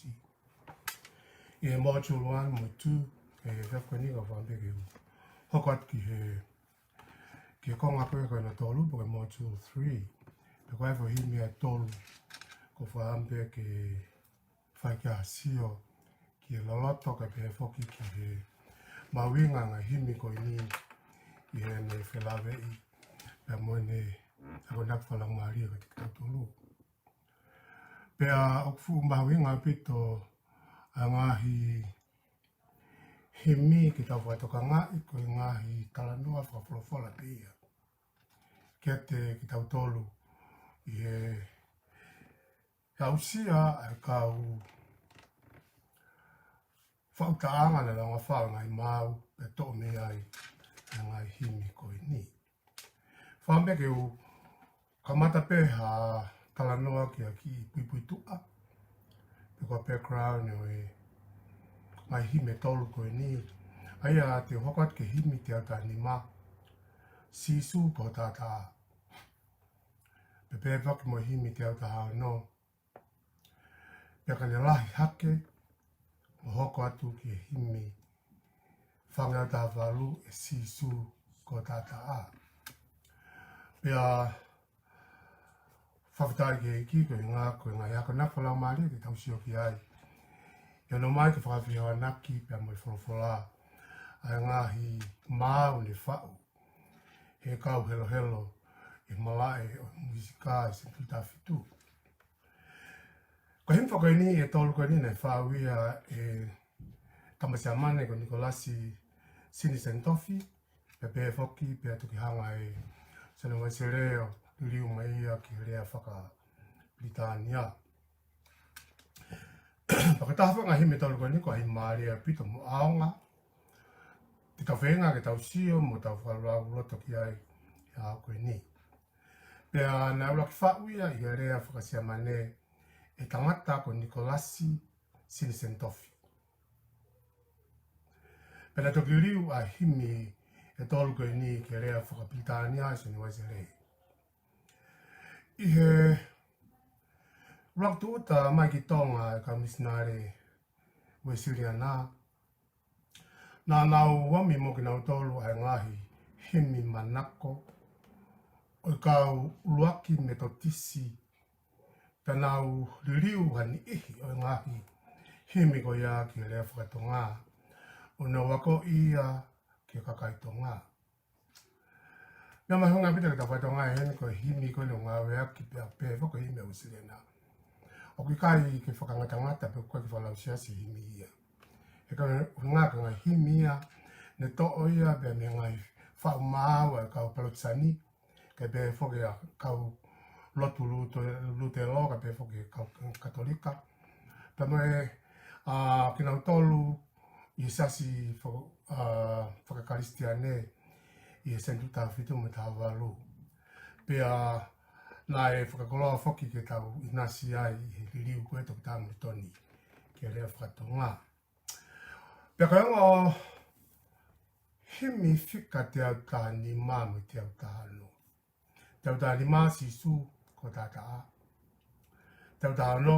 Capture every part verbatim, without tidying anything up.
ʻi he module one mo two, ʻe, fefine ka fāmili ke u hoko atu ki he, ki he konga ko ē ko ena tolu, pe ko e module three. Pe ko e foʻi himi ʻe tolu, ko e fāmili ke fai ki ai ha sio ki he loloto kae pehē foki ki he mahuʻinga e ngaahi himi ko eni ʻi heʻene felāveʻi pea mo ʻene akonaki fakalaumālie kiate kitautolu. Pea ʻoku fuʻu mahuʻinga ʻaupito ʻa e ngaahi himi ke tau fakatokangaʻi ko e ngaahi talanoa fakafolofola pē ia kiate kitautolu ʻi he aʻusia ʻa e kau faʻu taʻanga naʻe langa fau e ngaahi maau pea toʻo mei ai ʻa e ngaahi himi ko eni. Fāmili ke u kamata pē ha talanoa ki ha kiʻi puipuituʻa, pe ko e background ʻo e ngaahi himi ʻe tolu ko eni. ʻA ia te u hoko atu ki he himi teau taha nima, Sīsū ko ho taʻataʻa. Pea pehē foki mo e himi teau taha ono, Pea ka ne lahi hake, ʻo hoko atu ki he himi fāngeau taha valu, ʻE Sīsū ko ho taʻataʻa. Pea fakafetaʻi ki he ʻEiki ko e ngaahi, ko e ngaahi akonaki fakalaumālie te tau sio ki ai, ʻi hono ʻomai ke fakafehoanaki pea mo e folofola ʻa e ngaahi maau ne faʻu ʻe he kau helohelo ʻi he malaʻe ʻo e mūsika ʻi he senituli taha fitu. Ko e himi ko eni ʻe tolu ko eni naʻe faʻu ia ʻe he tama Siamane ko Nikolasi Sinisenitovhi, pea pehē foki pea toki hanga ʻe Sione Uesile ʻo liliu mai ia ki he lea faka-Pilitānia. Pea ko e taha foki e ngaahi himi ʻe tolu ko eni ko e himi mālie ʻaupito mo ʻaonga ke tau feinga ke tau sio mo tau fakalauloto ki ai he ʻaho ko eni. Pea naʻe ʻuluaki faʻu ia ʻi he lea faka-Siamane ʻe he tangata ko Nikolasi Sinisenitovhi. Pea naʻe toki liliu ʻa e himi ʻe tolu ko eni ki he lea faka-Pilitānia ʻe Sione Uesile. ʻI he ʻuluaki tūʻuta mai ki Tonga e kau misinale Uesiliana, naʻa nau ʻomi mo kinautolu ʻa e ngaahi himi manako ʻo e kau ʻuluaki Metotisi, pea nau liliu ha niʻihi ʻo e ngaahi himi ko ia ki he lea faka-Tonga, ʻo nau akoʻi ia ki he kakai Tonga. Meʻa mahuʻinga ʻaupito ke tau fakatokangaʻi heni ko e himi ko eni ʻoku ngāueʻaki pea pehē foki ko e himi ʻa Uesiliana, ʻoku ʻikai ke fakangatangata pe ʻoku ʻikai ke fakalausiasi e himi ia. He ko e ngaahi, ko e ngaahi himi ia ne toʻo ia pea mei he ngaahi faʻu maau ʻa e kau Palotisani, kae pehē foki ʻa e kau lotu Lute-, Lutelo, kae pehē foki ʻa e kau Katolika, pea mo e, ʻa, kinautolu ʻi he siasi fo-, ʻa, faka-Kalisitiane ʻi he senituli taha fitu mo e taha valu. Pea naʻe fakakoloa foki ke tau ʻinasi ai ʻi he liliu ko ē ʻa Toketā Molitoni ki he lea faka-Tonga. Pea ko e ongo himi fika teau taha nima mo e teau taha ono. Teau taha nima, Sīsū ko ho taʻataʻa. Teau taha ono,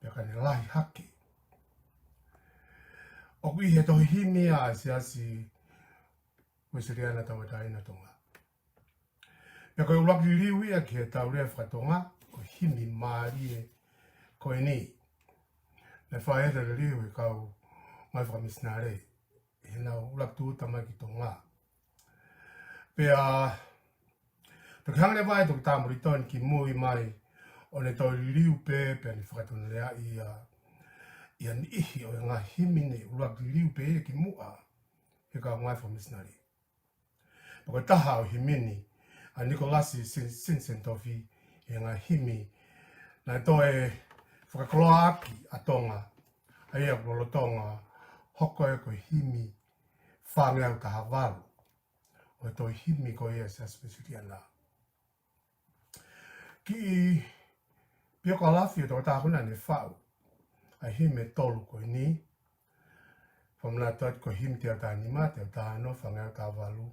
Pea ka ne lahi hake. ʻOku ʻi he tohi himi ʻa e Siasi Uesiliana Tauʻatāina ʻo Tonga. Pea ko e ʻuluaki liliu ia ki he tau lea faka-Tonga ʻo e himi mālie ko eni. Naʻe fai ʻa e liliu ʻe he kau ngāue fakamisinale ʻi heʻenau ʻuluaki tūʻuta mai ki Tonga. Pea toki hanga leva ʻe Toketā Molitoni ki mui mai ʻo ne toe liliu pē, pea ne fakatonulea ia ʻi ha niʻihi ʻo e ngaahi himi ne ʻuluaki liliu pē ia ki muʻa ʻe he kau ngāue fakamisinale. Pea ko e taha ʻo e himi ni ʻa Nikolasi Sin-, Sinisenitovhi, ʻi he ngaahi himi naʻe toe fakakoloaʻaki ʻa Tonga, ʻa ia ʻoku lolotonga hoko ia ko e himi fāngeau taha valu ʻo e tohi himi ko ia ʻa e Siasi Uesiliana. Kiʻi piokalafi ʻo e tokotaha ko ena ne faʻu ʻa e himi ʻe tolu ko eni, fakamanatu atu ko e himi teau taha nima, teau taha ono, fāngeau taha valu.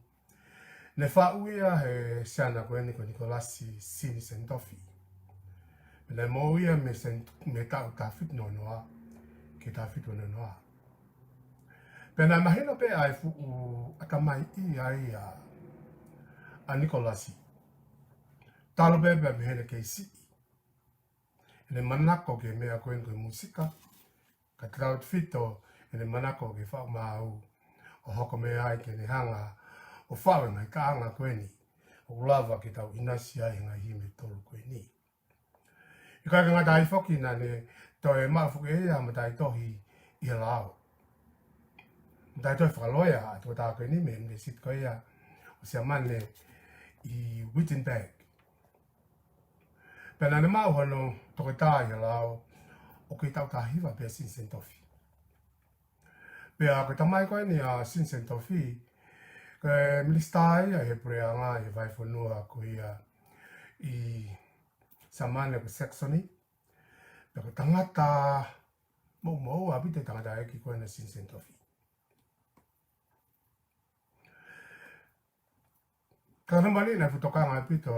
Ne faʻu ia ʻe he siana ko eni ko Nikolasi Sinisenitovhi. Pea naʻe moʻui ia mei he sen-, mei he taʻu taha fitu noa noa ki he taha fitu noa noa. Pea naʻe mahino pē ʻa e fuʻu ʻatamaiʻi ʻa ia ʻa Nikolasi. Talu pē pea mei heʻene kei siʻi. ʻEne manako ki he meʻa ko eni ko e mūsika, ka tautautefito ʻene manako ki he faʻu maau ʻo hoko mai ai ke ne hanga ʻo faʻu e ngaahi taʻanga ko eni ʻoku lava ke tau ʻinasi ai he ngaahi himi ʻe tolu ko eni. ʻIkai ke ngata ai foki naʻa ne toe maʻu foki ʻe ia ha mataʻitohi ʻi he lao. Mataʻitohi fakaloea ʻa e tokotaha ko eni mei he ʻunivēsiti ko ia ʻo Siamane ʻi Wittenberg. Pea naʻa ne maʻu hono toketā ʻi he lao ʻoku kei taʻu taha hiva pē ʻa Siniseni Tofi. Pea ko e tamai ko eni ʻa Siniseni Tofi, ko e minisitā ia ʻi he puleʻanga ʻi he vahefonua ko ia ʻi Siamane ko Saxony. Pea ko e tangata moʻumoʻua ʻaupito e tangataʻeiki ko ena ʻa Siniseni Tofi. Ka ko e meʻa ni naʻe fuʻu tokanga ʻaupito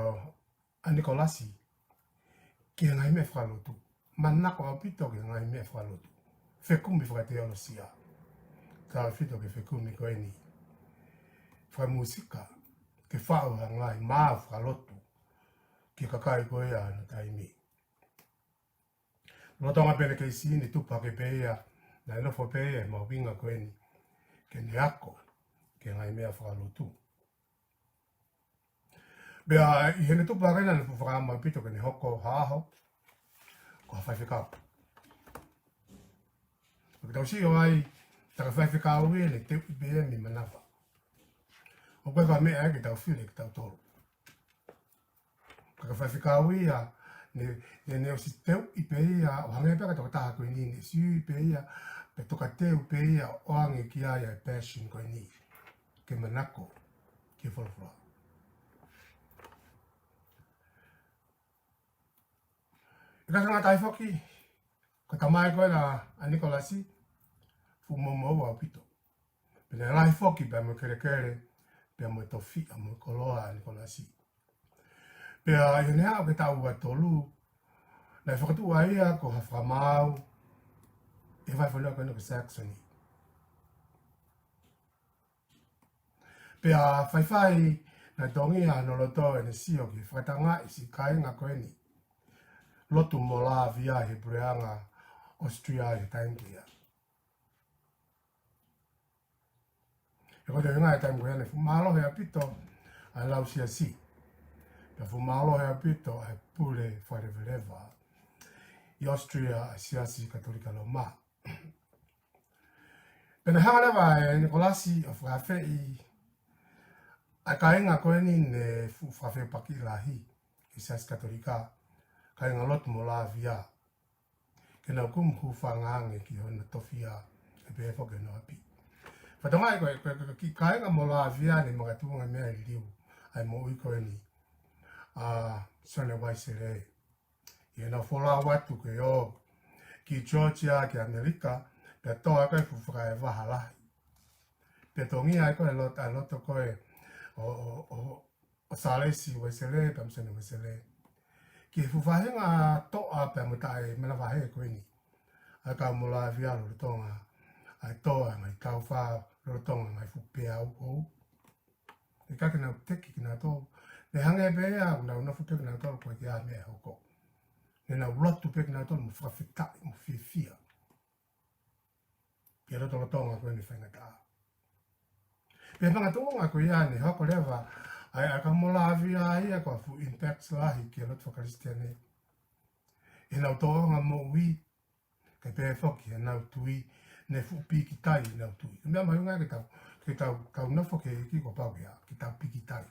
ʻa Nikolasi ki he ngaahi meʻa fakalotu. Manako ʻaupito ki he ngaahi meʻa fakalotu. Fekumi fakateolosia. Tautautefito ki he fekumi ko eni fakamūsika, ke faʻu ha ngaahi maau fakalotu ki he kakai ko ia ʻa hono taimi. Lolotonga pē ʻene kei siʻi ni, tupu hake pē ia, naʻe nofo pē ia he mahuʻinga ko eni ke ne ako ki he ngaahi meʻa fakalotu. Pea ʻi heʻene tupu hake naʻa ne fuʻu fakaʻamu ʻaupito ke ne hoko ha ʻaho ko ha faifekau. ʻOku tau sio ai, tā ko e faifekau ia naʻe teuʻi pē ia mei manava. ʻOku ʻikai ko ha meʻa ia ke tau fili ʻe kitautolu. Ka ko e faifekau ia, ne, ne, ne ʻosi teuʻi pē ia, ʻo hangē pē ko e tokotaha ko eni, ne ʻosi ui pē ia, pea tokateu pē ia, ʻoange ki ai ʻa e passion ko eni ke manako ki he folofola. ʻIkai ke ngata ai foki, ko e tamai ko ena ʻa Nikolasi, fuʻu moʻumoʻua ʻaupito. Pea naʻe lahi foki pea mo e kelekele, pea mo e tofiʻa mo e koloa ʻa Nikolasi. Pea ʻi heʻene aʻu ki he taʻu ua tolu, naʻe fakatuʻu ai ia ko ha fakamaau ʻi he vahefonua ko ena ko Saxony. Pea faifai naʻe tongia hono loto ʻene sio ki he fakatangaʻi siʻi kāinga ko eni lotu Molavia he puleʻanga Austria he taimi ko ia. He ko e ʻuhinga he taimi ko ia naʻe fuʻu mālohi ʻaupito ʻa e lau siasi. Pea fuʻu mālohi ʻaupito ʻa e pule fakaleveleva ʻi Austria ʻa e Siasi Katolika Loma. Pea naʻe hanga leva ʻe Nikolasi ʻo fakaafeʻi ʻa e kāinga ko eni ne fuʻu fakafepakiʻi lahi ʻi he Siasi Katolika, kāinga lotu Molavia, ke nau kumi hūfanga ange ki hono tofiʻa, ʻe pehē foki hono ʻapi. Fakatokangaʻi ko e, ko e, ko e kiʻi kāinga Molavia ne makatuʻunga mei ai e liliu ʻa e moʻui ko eni ʻa Sione Uaisele. ʻI heʻenau folau atu ke ō ki Georgia, ki ʻAmelika, pea tō ai ko e fuʻu fakaʻevaha lahi. Pea tongia ai ko e lot-, ʻa e loto ko ē ʻo, ʻo, ʻo, ʻo Sālesi Uesele, pea mo Sione Uesele. Ki he fuʻu faʻahinga toʻa pea mo taʻemanavahē ko eni ʻa e kau Molavia lolotonga ʻa e tō ʻa e ngaahi taufa, lolotonga e ngaahi fuʻu peau ʻoʻou. ʻIkai ke nau teki kinautolu. Ne hangē pē ia ʻoku nau nofo pē kinautolu ʻoku ʻikai ha meʻa ʻe hoko. Ne nau lotu pē kinautolu mo fakafetaʻi mo fiefia ki he lotolotonga ko eni faingataʻa. Pea makatuʻunga ko ia ne hoko leva ʻa e, ʻa e kau Molavia ia ko ha fuʻu impact lahi ki he lotu fakakalisitiane. ʻI heʻenau tōʻonga moʻui, kae pehē foki ʻenau tui, ne fuʻu pīkitai ʻenau tui. Ko e meʻa mahuʻinga ke tau, ke tau, tau nofo ki he ʻEiki kuo pau ke, ke tau pīkitai.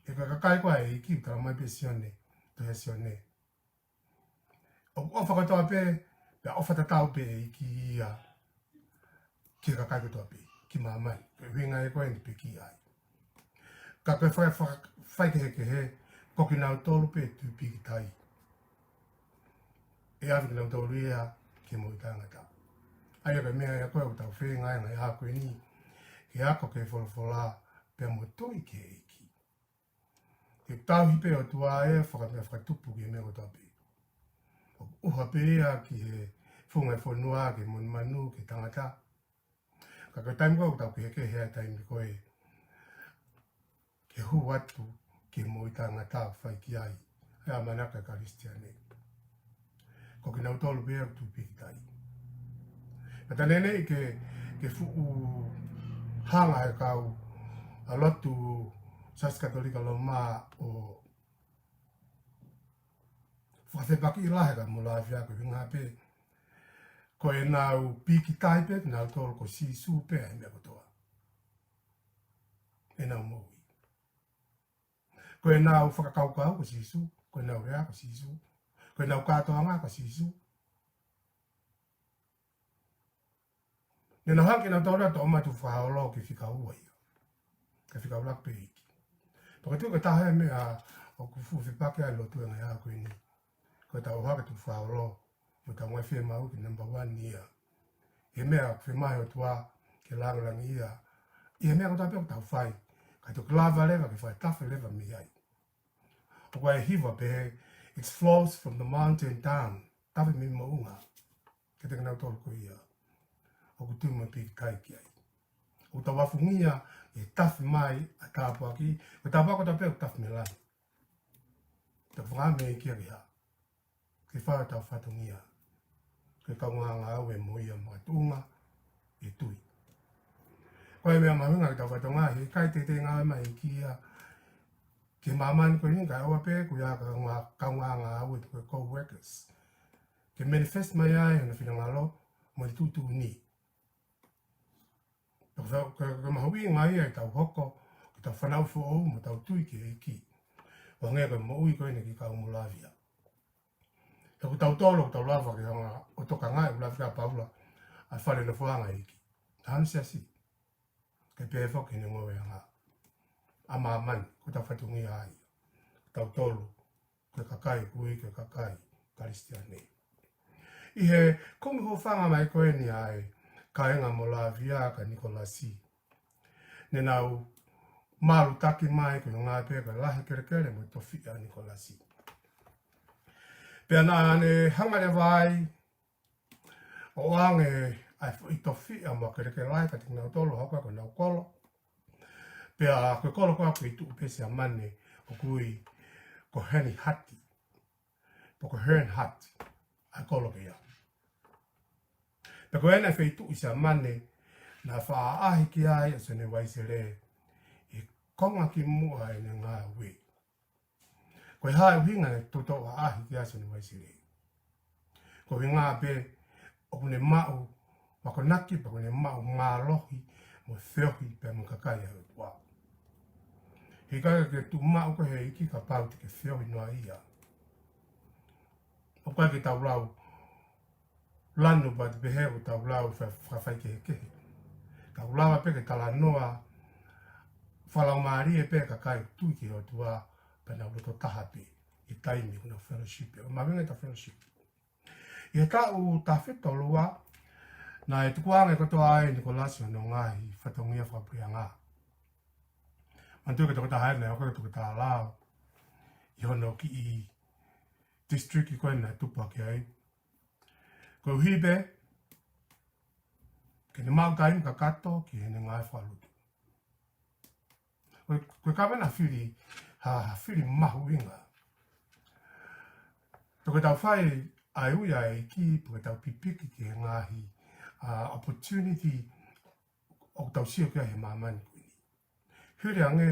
He ko e kakai ko ē ʻa e ʻEiki, talamai pē ʻe Sione, tohi ʻa Sione, ʻoku ʻofa kotoa pē, pea ʻofa tatau pē ʻEiki ia ki he kakai kotoa pē, ki māmani. Ko e ʻuhinga ia ko eni pekia ai. Ka ko e fai, fai, faikehekehe, ko kinautolu pē tui pīkitai. ʻE ʻave kinautolu ia ki he moʻui taʻengata. ʻA ia ko e meʻa ia ko ē ʻoku tau feinga ai he ngaahi ʻaho ko eni, ke ako ki he folofola, pea mo tui ki he ʻEiki. He tauhi pē ʻOtua ʻa e fakameʻa fakatupu ki he meʻa kotoa pē. ʻOku ʻuha pē ia ki he funga e fonua ki he monumanu, ki he tangata. Ka ko e taimi ko ē ʻoku tau kehekehe ai, taimi ko ē ke hū atu ki he moʻui taʻengata ʻoku fai ki ai ʻa e ʻamanaki ʻa e Kalisitiane. Ko kinautolu pē ʻoku tupiki tai. Pea tā neʻineʻi ke, ke fuʻu hanga ʻe he kau ʻa e lotu Siasi Katolika Loma ʻo fakafepakiʻi lahi ʻa Molavia ko e ʻuhinga pē ko ʻenau pīkitai pē kinautolu ko Sīsū pē ʻa e meʻa kotoa. ʻEnau moʻui. Ko ʻenau fakakaukau ko Sīsū, ko ʻenau lea ko Sīsū, ko ʻenau kātoanga ko Sīsū. Naʻa nau hanga ʻe nautolu ʻo toʻo mai e tukufakaholo ke fika ua ia. Ke fika ua pē ʻEiki. Pea ko e tuʻu ko e taha e meʻa ʻoku fuʻu fepaki ai e lotu ʻi he ngaahi ʻaho ko eni. Ko ʻetau ʻohake e tukufakaholo mo ʻetau ngaahi fiemaʻu ke number one ia. ʻI he meʻa ʻoku fiemaʻu ʻe he ʻOtua ke lāngilangiʻia ʻi he meʻa kotoa pē ʻoku tau fai. Kae toki lava leva ke fai tafe leva mei ai. ʻOku ʻi ai e hiva pehē, "It flows from the mountain down." Tafe mei moʻunga. Kiate kinautolu ko ia ʻoku tui mo pīkitai ki ai. ʻOku tau afungia e tafe mai ʻa e tāpuaki, ko e tāpuaki kotoa pē ʻoku tafe mei langi. Tau fakaʻamu ʻEiki ia ke hā? Ke fai hotau fatongia ko e kaungā ngāue mo ia makatuʻunga ʻi he tui. Ko e meʻa mahuʻinga ke tau fatongia, he ʻikai teitei ngāue mai ʻEiki ia ki māmani ko eni, kae ʻoua pē ko ia kaungā, kaungā ngāue pe ko e co-workers. Ke manifest mai ai hono finangalo mo e tuʻutuʻuni. Ko e, ko e, ko e mahuʻinga ia ʻetau hoko ko ʻetau fanauʻi foʻou mo ʻetau tui ki he ʻEiki. ʻO hangē ko e moʻui ko eni ki he kau Molavia. He ko kitautolu ʻoku tau lava ke hanga ʻo tokangaʻi, ʻoku lave ki ai ʻa Paula, ʻa e fale nofoʻanga ʻo e ʻEiki. Hano siasi. Kae pehē foki ʻene ngoueʻanga ʻa māmani, ko ʻetau fatongia ia. Kitautolu, ko e kakai, ko e, ko e kakai Kalisitiane. ʻI he kumi hūfanga mai ko eni ʻa e kāinga Molavia kia Nikolasi. Naʻa nau malu taki mai ko e ngaahi pē ko e lahi e kelekele mo e tofiʻa ʻa Nikolasi. Pea naʻa ne hanga leva ai ʻo ʻoange ʻa e foʻi tofiʻa mo e kelekele lahi kiate kinautolu, hoko ko ʻenau kolo. Pea ko e kolo ko ē ʻoku tuʻu pē ʻi Siamane ʻoku ui ko Herrnhut. Pe ko Herrnhut, ʻa e kolo ko ia. Pea ko ʻene feituʻu ʻi Siamane naʻe faʻa ʻaʻahi ki ai ʻa Sione Uaisele ʻi he konga kimuʻa ʻene ngāue. Ko e hā e ʻuhinga naʻe toutou ʻaʻahi ki ai ʻa Sione Uaisele? Ko e ʻuhinga pē ʻoku ne maʻu akonaki, pea ʻoku ne maʻu mālohi mo e feohi pea mo e kakai ʻa e ʻOtua. He ʻikai ke tuʻu maʻu koe ʻe he ʻEiki kapau te ke feohi noa ia. ʻOku ʻikai ke tau lau lanu pea te pehē ʻoku tau lau fa-, fakafaikehekehe. Tau lava pē ke talanoa fakalaumālie pē ki he kakai tui ki he ʻOtua pea nau loto taha pē ʻi he taimi ʻoku nau fellowship ai. ʻOku mahuʻinga ʻetau fellowship. ʻI he taʻu taha fitu tolu ua, naʻe tukuange kotoa ai ʻe Nikolasi hono ngaahi fatongia fakapuleʻanga. Manatuʻi ko e tokotaha eni naʻe hoko ko e toketā lao ʻi hono kiʻi district ko ē naʻe tupu hake ai. Koeʻuhi pē ke ne maʻu taimi kakato ki heʻene ngāue fakalotu. Ko e, ko e kaveinga fili, ha, ha fili mahuʻinga. Pea ko ʻetau fai ʻa e ui ʻa e ʻEiki, pea ko ʻetau pipiki ki he ngaahi, ʻa, opportunity ʻoku tau sio ki ai he māmani ko eni. Hili ange,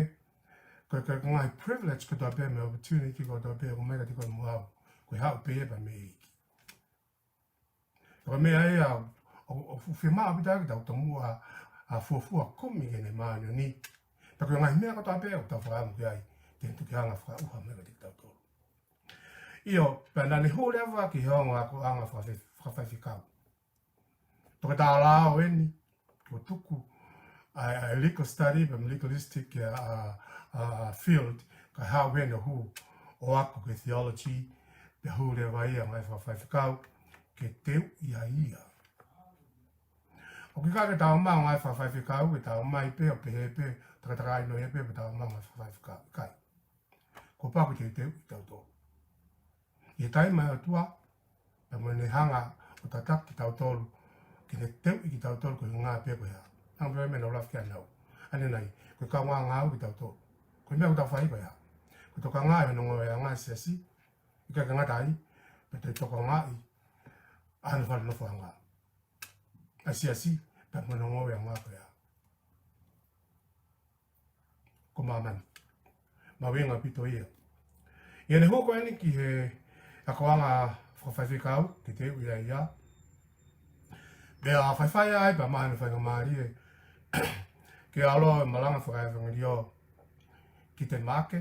ko e, ko e ngaahi privilege kotoa pē mo e opportunity kotoa pē ʻoku ʻomai kiate koe mo au, ko e haʻu pē ia pea mei he ʻEiki. Ko e meʻa ia ʻoku, ʻoku fiemaʻu ʻaupito ke tau tomuʻa, ʻa, fuofua kumi ki heʻene māʻoniʻoni. Pea ko e ngaahi meʻa kotoa pē ʻoku tau fakaʻamu ki ai, te ne toki hanga ʻo fakaʻuha mai kiate kitautolu. ʻIo, pea naʻa ne hū leva ki he ongo akoʻanga fakafe-, fakafaifekau. Toketā lao eni, kuo tuku ʻa e, ʻa e legal study, pe legalistic, ʻa, ʻa, ʻa, field, kae haʻu eni ʻo hū ʻo ako ki he theology, pea hū leva ia ʻo ngāue fakafaifekau, ke teuʻi ai ia. ʻOku ʻikai ke tau maʻu e ngāue fakafaifekau, ke tau mai pē ʻo pehē pē, takatakaʻi noa ia pē, pea tau maʻu e ngāue fakafaifekau. ʻIkai. Kuo pau ke teuteuʻi kitautolu ʻi he taimi ʻa e ʻOtua, pea mo ʻene hanga ʻo tataki kitautolu, ke ne teuʻi kitautolu ko e ʻuhinga pē ko e hā. Naʻa pē meʻa naʻa ku lave ki ai ʻanenai. ʻAnenai, ko e kaungā ngāue kitautolu. Ko e meʻa ʻoku tau fai ko e hā. Ko e tokangaʻi hono ngāue ʻa e siasi, ʻikai ke ngata ai, pea toe tokangaʻi ʻa hono fale nofoʻanga ʻa e siasi, pea mo hono ngāue ʻa e ngāue ko e hā. Ko māmani. Mahuʻinga ʻaupito ia. ʻI heʻene hoko eni ki he akoʻanga fakafaifekau, ke teuʻi ia ia. Pea faifai ai, pea maʻu hono faingamālie ke ʻalu ʻo malanga fakaevangelio ki Tenimaʻake,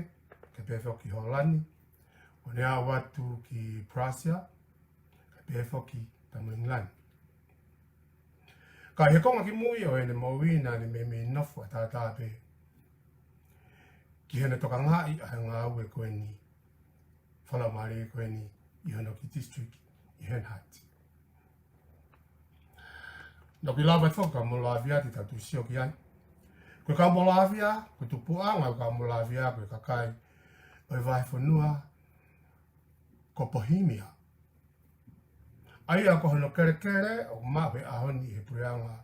kae pehē foki ki Hōlani, ʻo ne aʻu atu ki Prussia, kae pehē foki ki Tamu England. Ka ʻi he konga kimui ʻo ʻene moʻui naʻa ne meimei nofo ʻataʻatā pē ki heʻene tokangaʻi ʻa e ngāue ko eni, fakalaumālie ko eni ʻi hono kiʻi district ʻi Herrnhut. Naʻa ku lava atu foki ki Molavia te tau toe sio ki ai. Ko e kau Molavia, ko e tupuʻanga ʻo e kau Molavia, ko e kakai ʻo e vahefonua ko Bohemia. ʻA ia ko hono kelekele ʻoku maʻu he ʻaho ni ʻi he puleʻanga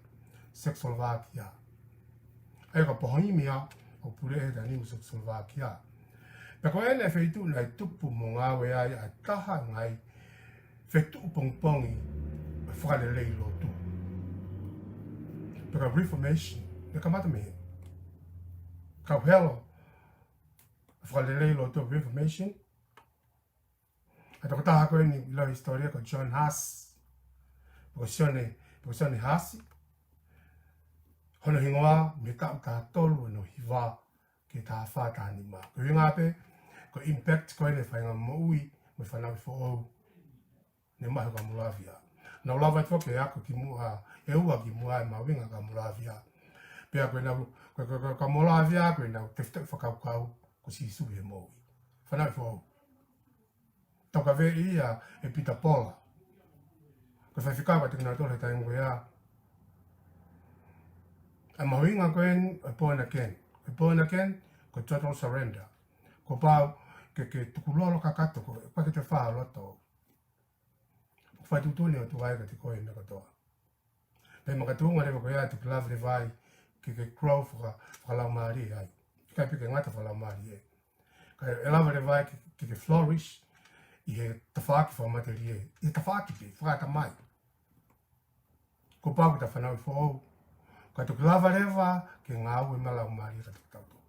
Czechoslovakia. ʻA ia ko Bohemia ʻoku pule he taimi ni mo Czechoslovakia. Pea ko ʻene feituʻu naʻe tupu mo ngāue ai ʻa e taha ngaahi feituʻu pongipongi ʻo e fakalelei lotu. Pea ko e Reformation, ne kamata mei he kau helo ʻo e fakalelei lotu, Reformation. ʻA e tokotaha ko eni ʻi he hisitōlia ko John Huss. Pe ko Sione, pe ko Sione Hasi. Hono hingoa mei he taʻu taha tolu ono hiva ki he taha fā taha nima. Ko e ʻuhinga pē, ko e impact ko eni ʻa e faʻahinga moʻui mo e fanauʻi foʻou naʻe maʻu he kau Molavia. Naʻa ku lava atu foki ke ako kimuʻa, ʻe ua kimuʻa ʻa e mahuʻinga ʻa e kau Molavia. Pea ko ʻenau, ko, ko, ko, kau Molavia, ko ʻenau tefitoʻi fakakaukau ko Sīsū ʻi he moʻui. Fanauʻi foʻou. Taukaveʻi ia ʻe Pita Pola, ko e faifekau ʻa kinautolu he taimi ko ia. ʻA e mahuʻinga ko eni ʻo e born again. Ko e born again, ko e total surrender. Kuo pau ke, ke tukulolo kakato koe, ʻoua ke toe fā loto. Fai tuʻutuʻuni ʻOtua ia kiate koe ʻi he meʻa kotoa. Pea makatuʻunga leva ko ia ʻa e toki lava leva ai ke, ke grow faka-, fakalaumālie ai. ʻIkai pē ke ngata fakalaumālie. Ka ʻe lava leva ai ke, ke, ke flourish ʻi he tafaʻaki fakamatelie, ʻi he tafaʻaki pē fakaʻatamai. Kuo pau ke ta fanauʻi foʻou, ka toki lava leva ke ngāue mo e Laumālie kiate kitautolu.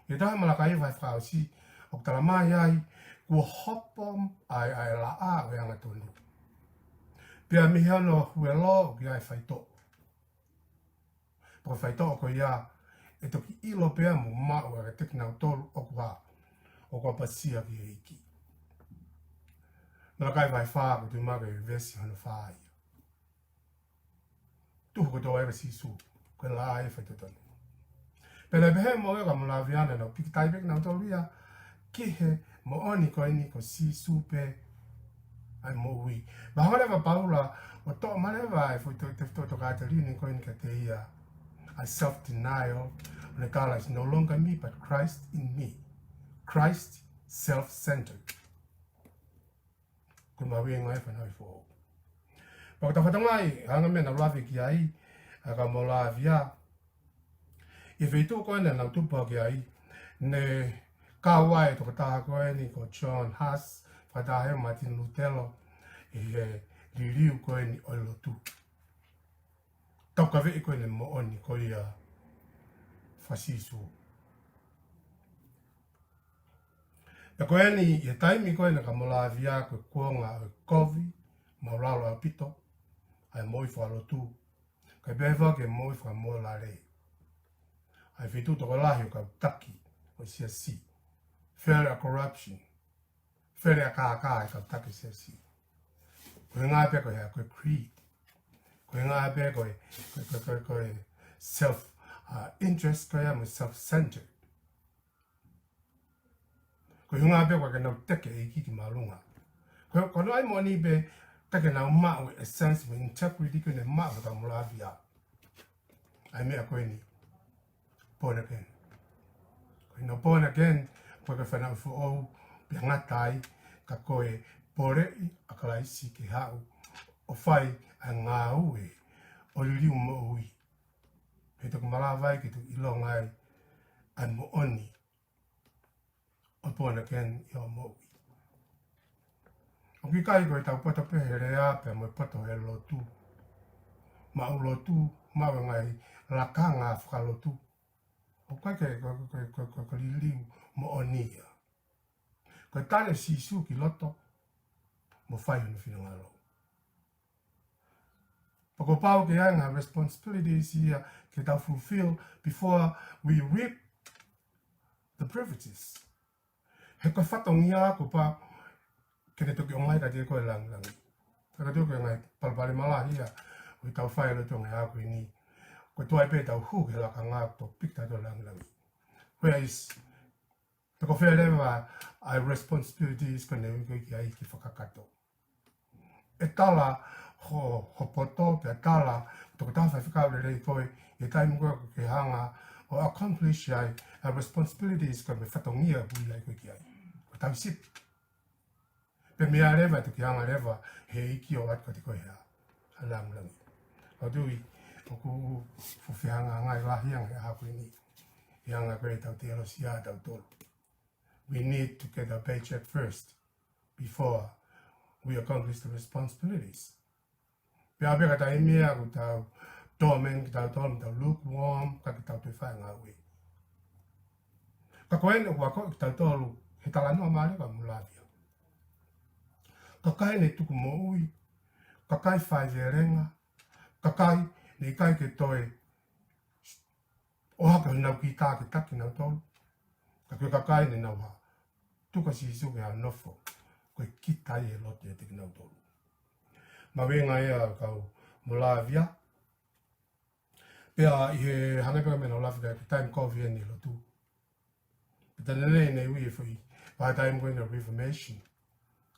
ʻI he tohi Malakai vahe fakaʻosi, ʻoku talamai ai, kuo hopo ʻa e, ʻa e laʻā ʻo e angatonu. Pea mei hono huelo ʻoku ʻi ai e faitoʻo. Pea ko e faitoʻo ko ia, ʻe toki ʻilo pea mo maʻu ʻe kinautolu ʻoku hā, ʻoku ʻapasia ki he ʻEiki. Malakai vahe fā, ʻoku tui mai ko e veesi hono fā ia. Tuhu kotoa ia kia Sīsū, ko e laʻā ia ʻo e faitotonu. Pea naʻe pehē mo ia ʻa e kau Molavia naʻa nau pīkitai pē kinautolu ia ki he moʻoni ko eni ko Sīsū pē ʻa e moʻui. Pea hanga leva ʻa Paula ʻo toʻo mai leva ʻa e foʻi to-, tefitoʻi tokāteline ko eni kiate ia, ʻa e self-denial, ʻo ne tala, "It's no longer me, but Christ in me." Christ self-centered. Ko e mahuʻinga ia ʻa e fanauʻi foʻou. Pea ko e tau fatongia ʻi he anga e meʻa naʻa ku lave ki ai, ʻa e kau Molavia, ʻi he feituʻu ko ē naʻa nau tupu hake ai, ne kau ai e tokotaha ko eni ko John Huss, fakataha mo Martin Lutelo, ʻi he liliu ko eni ʻo e lotu. Taukaveʻi ko eni e moʻoni ko ia faka-Sīsū. Pea ko eni, ʻi he taimi ko eni ʻa e kau Molavia, ko e kuonga ʻo e kovi maʻulalo ʻaupito ʻa e moʻui fakalotu, kae pehē foki ki he moʻui fakamōlale. ʻA e feituʻu tokolahi ʻo e kau taki ʻo e siasi. Fele ʻa e corruption. Fele ʻa e kākā ʻa e kau taki ʻo e siasi. Ko e ʻuhinga pē ko e, ko e greed. Ko e ʻuhinga pē ko e, ko e, ko e, ko e, ko e self, uh, interest ko ia mo e self-centered. Ko e ʻuhinga pē ʻoku ʻikai ke nau teke e ʻEiki ki māʻolunga. Ko, ko hono ʻai moʻoni pē, ʻikai ke nau maʻu e sense mo e integrity ko eni naʻe maʻu ʻe he kau Molavia. ʻA e meʻa ko eni, born again. Ko hono born again, ko e fanauʻi foʻou, pea ngata ai, ka ko e poleʻi ʻa Kalaisi ke haʻu ʻo fai ʻa e ngāue ʻo liliu moʻui. He toki malava ai ke toki ʻilonga ai ʻa e moʻoni ʻo e born again ʻi hoʻo moʻui. ʻOku ʻikai ko ʻetau poto pē he lea pea mo e poto he lotu. Maʻu lotu, maʻu e ngaahi lakanga fakalotu. ʻOku ʻikai ke, ko, ko, ko, ko, ko e liliu moʻoni ia. Ko e tali ʻa Sīsū ki loto, mo fai hono finangalo. Pea kuo pau ke ʻi ai e ngaahi responsibilities ia ke tau fulfill before we reap the privileges. He ko e fatongia kuo pau ke ne toki ʻomai kiate koe e langilangi. Ka ko e ngaahi palopalema lahi ia ʻoku tau fai ʻi loto he ʻaho ko eni. Ko e tuai pē ʻetau hū ki he lakanga kuo toki piki tautolu e langilangi. Whereas, te ko fē leva ʻa e responsibilities ko ē naʻe ui koe ki ai ke fakakakato. ʻE tala ho, ho poto, pea tala tokotaha faifekau lelei koe, ʻi he taimi ko ē ʻoku ke hanga ʻo accomplish ai ʻa e responsibilities ko ē mo e fatongia ʻoku ui ai koe ki ai. Ko e tauhi sipi. Pea meʻa leva ʻe toki hanga leva he ʻEiki ʻo ʻoatu kiate koe ʻa e langilangi. ʻOku ou tui, ʻoku fuʻu fehangahangai lahi ange ʻa e ʻaho ko eni. ʻI he anga ko ē ʻetau teolosia ʻatautolu. We need to get our paycheck first before we accomplish the responsibilities. Pea ʻi he taimi ʻoku tau torment kitautolu, tau lukewarm, ka ʻikai ke tau toe fai e ngāue. Ka ko eni ʻoku akoʻi kitautolu he talanoa mālie ʻa Molavia. Kakai naʻe tuku moʻui, kakai faivelenga, kakai naʻe ʻikai ke toe ʻohake honau kita ke taki kinautolu. Ka ko e kakai naʻa nau hā, tuku ʻa Sīsū ke hā ʻo nofo, ko e kita ia ʻi loto ʻiate kinautolu. Mahuʻinga ia ʻa e kau Molavia. Pea ʻi he hangē pē ko e meʻa naʻa ku lave ki ai he taimi kovi eni ʻi lotu. Pea taimi eni naʻe ui e foʻi vahaʻa taimi ko eni ʻo e Reformation.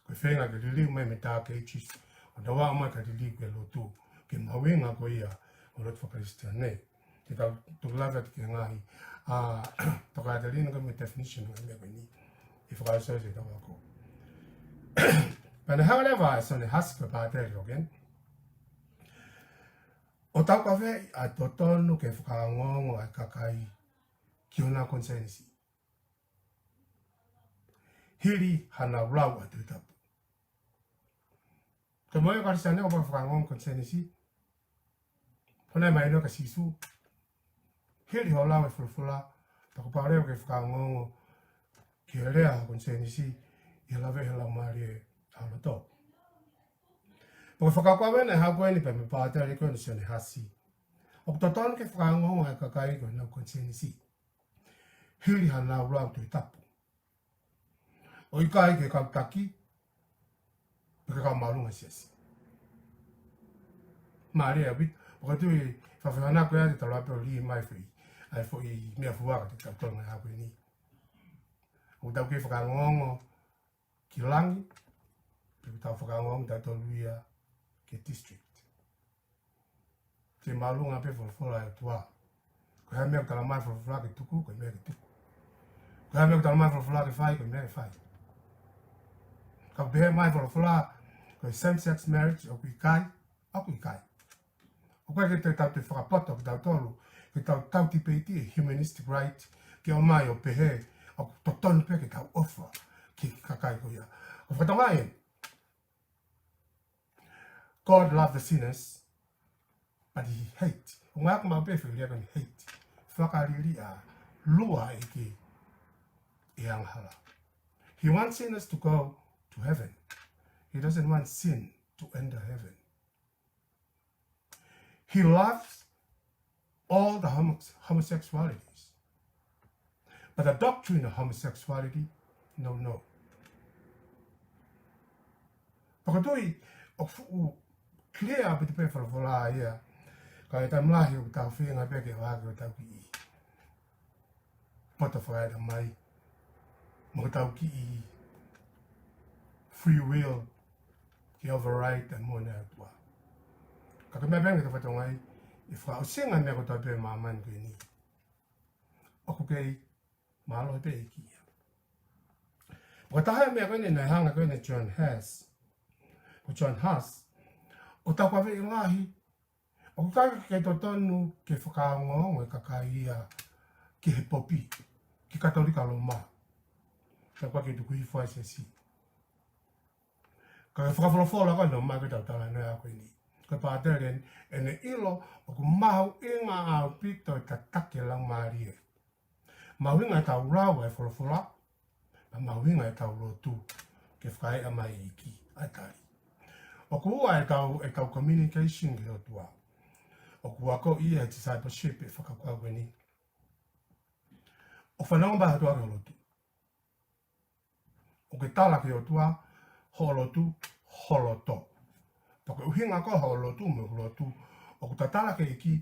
Ko e feinga ke liliu mai mei he Dark Ages, ʻo nau ō mai ke liliu ki he lotu, ki he mahuʻinga ko ia ʻo e lotu faka-Kalisitiane. Te tau toki lave atu ki he ngaahi, ʻa, tokāteline ko ē mo e definition ʻo e meʻa ko eni. ʻI he fakaʻosi ʻo ʻetau ako. Pea naʻe hanga leva ʻe Sione Hasi ko e pātele ʻo Tonga, ʻo taukaveʻi ʻa e totonu ke fakaongoongo ʻa e kakai ki honau konisēnisi hili hanau lau ʻa e Tohi Tapu. Ko e moʻoni ʻa e Kalisitiane ʻoku fakaongoongo konisēnisi. Ko ʻene mahino kia Sīsū. Hili hoʻo lau e folofola, pea kuo pau leva ke fakaongoongo ki he lea ho konisēnisi, ʻi he lave he laumālie ʻa ho loto. Pea ko e fakakaukau eni ʻa e hau ko eni pea mo e pātele ko eni ʻo Sione Hasi. ʻOku totonu ke fakaongoongo ʻa e kakai ki honau konisēnisi hili hanau lau Tohi Tapu. ʻO ʻikai ki he kau taki, pe ki he kau māʻolunga siasi. Mālie ʻaupito, ʻoku ou tui, fakafehoanaki atu ʻa e tala pē ʻo lī mai foʻi, ʻa e foʻi meʻafua kiate kitautolu he ʻaho ko eni. ʻOku tau kei fakaongoongo ki langi, pe ʻoku tau fakaongoongo tautolu ia ki he district. Ke māʻolunga pē folofola ʻa e ʻOtua. Ko e hā e meʻa ʻoku talamai folofola ke tuku, ko e meʻa ke tuku. Ko e hā e meʻa ʻoku talamai folofola ke fai, ko e meʻa ke fai. Ka ʻoku pehē mai folofola, ko e same-sex marriage, ʻoku ʻikai, ʻoku ʻikai. ʻOku ʻikai ke tau toe fakapoto kitautolu, ke tau tau tipeiti e humanistic right, ke ʻomai ʻo pehē, ʻoku totonu pē ke tau ʻofa ki he kakai ko ia. ʻOku fakatonga eni. God love the sinners, but he hate. ʻOku ngāueʻaki maʻu pē foʻi lea ko eni hate. Fakaliliʻa, lua ʻEiki e angahala. He wants sinners to go to heaven. He doesn't want sin to enter heaven. He loves all the homo-, homosexualities. But the doctrine of homosexuality, no, no. Pea ʻoku ou tui, ʻoku fuʻu clear ʻaupito pē folofola ia. Ka ʻi he taimi lahi ʻoku tau feinga pē ke ʻohake hotau kiʻi poto fakaeʻa mai. Mo hotau kiʻi free will ke override ʻa e moʻoni ʻa e ʻOtua. Ka ko e meʻa pē eni ke tau fakatokangaʻi, ʻi he fakaʻosinga e meʻa kotoa pē ʻi māmani ko eni, ʻoku kei mālohi pē ʻEiki ia. Ko e taha e meʻa ko eni naʻe hanga ko eni ʻe John Huss, ko John Huss, ʻo tau kaveinga lahi, ʻoku ʻikai ke totonu ke fakaongoongo e kakai ia ki he popi, ki Katolika Loma. Ka ʻoku ʻikai ke tuku hifo ai e siasi. Ka ke fakafolofola ko ē naʻe ʻomai ke tau talanoa ko eni. Ko e pātele ʻene ʻilo ʻoku mahuʻinga ʻaupito e tataki e laumālie. Mahuʻinga ʻetau lau ʻa e folofola, pea mahuʻinga ʻetau lotu ke fakaeʻa mai e ʻEiki ʻa e tali. ʻOku ua ʻetau, ʻetau communication ki he ʻOtua. ʻOku akoʻi ia he discipleship e fakakaukau ko eni. ʻOku fanongo mai e ʻOtua ki hoʻo lotu. ʻOku ke tala ki he ʻOtua hoʻo lotu, ho loto. Pea ko e ʻuhinga ko ē hoʻo lotu mo ʻeku lotu, ʻoku ta tala ki he ʻEiki,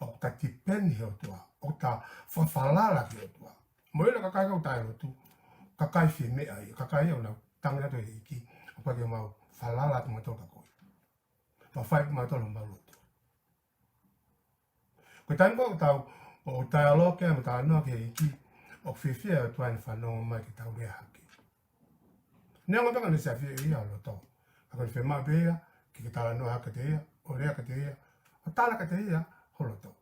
ʻoku ta tipeni he ʻOtua, ʻoku ta fakafalala ki he ʻOtua. Mo e ʻilo e kakai ʻoku taʻelotu, kakai fiemeʻa ia, kakai ʻoku nau tangi atu he ʻEiki, ʻoku ʻikai ke mau falala atu mautolu kia koe. Mau fai pē mautolu homau lotu. Ko e taimi ko ē ʻoku tau, ʻoku tau lotu mo talanoa ki he ʻEiki, ʻoku fiefia e ʻOtua ʻene fanongo mai ke tau lea hake. Neongo pē ka ne siʻi fie ia ho loto. Ka ko e fiemaʻu pē ia ke ke talanoa hake kiate ia, ʻo lea kiate ia, ʻo tala kiate ia ho loto.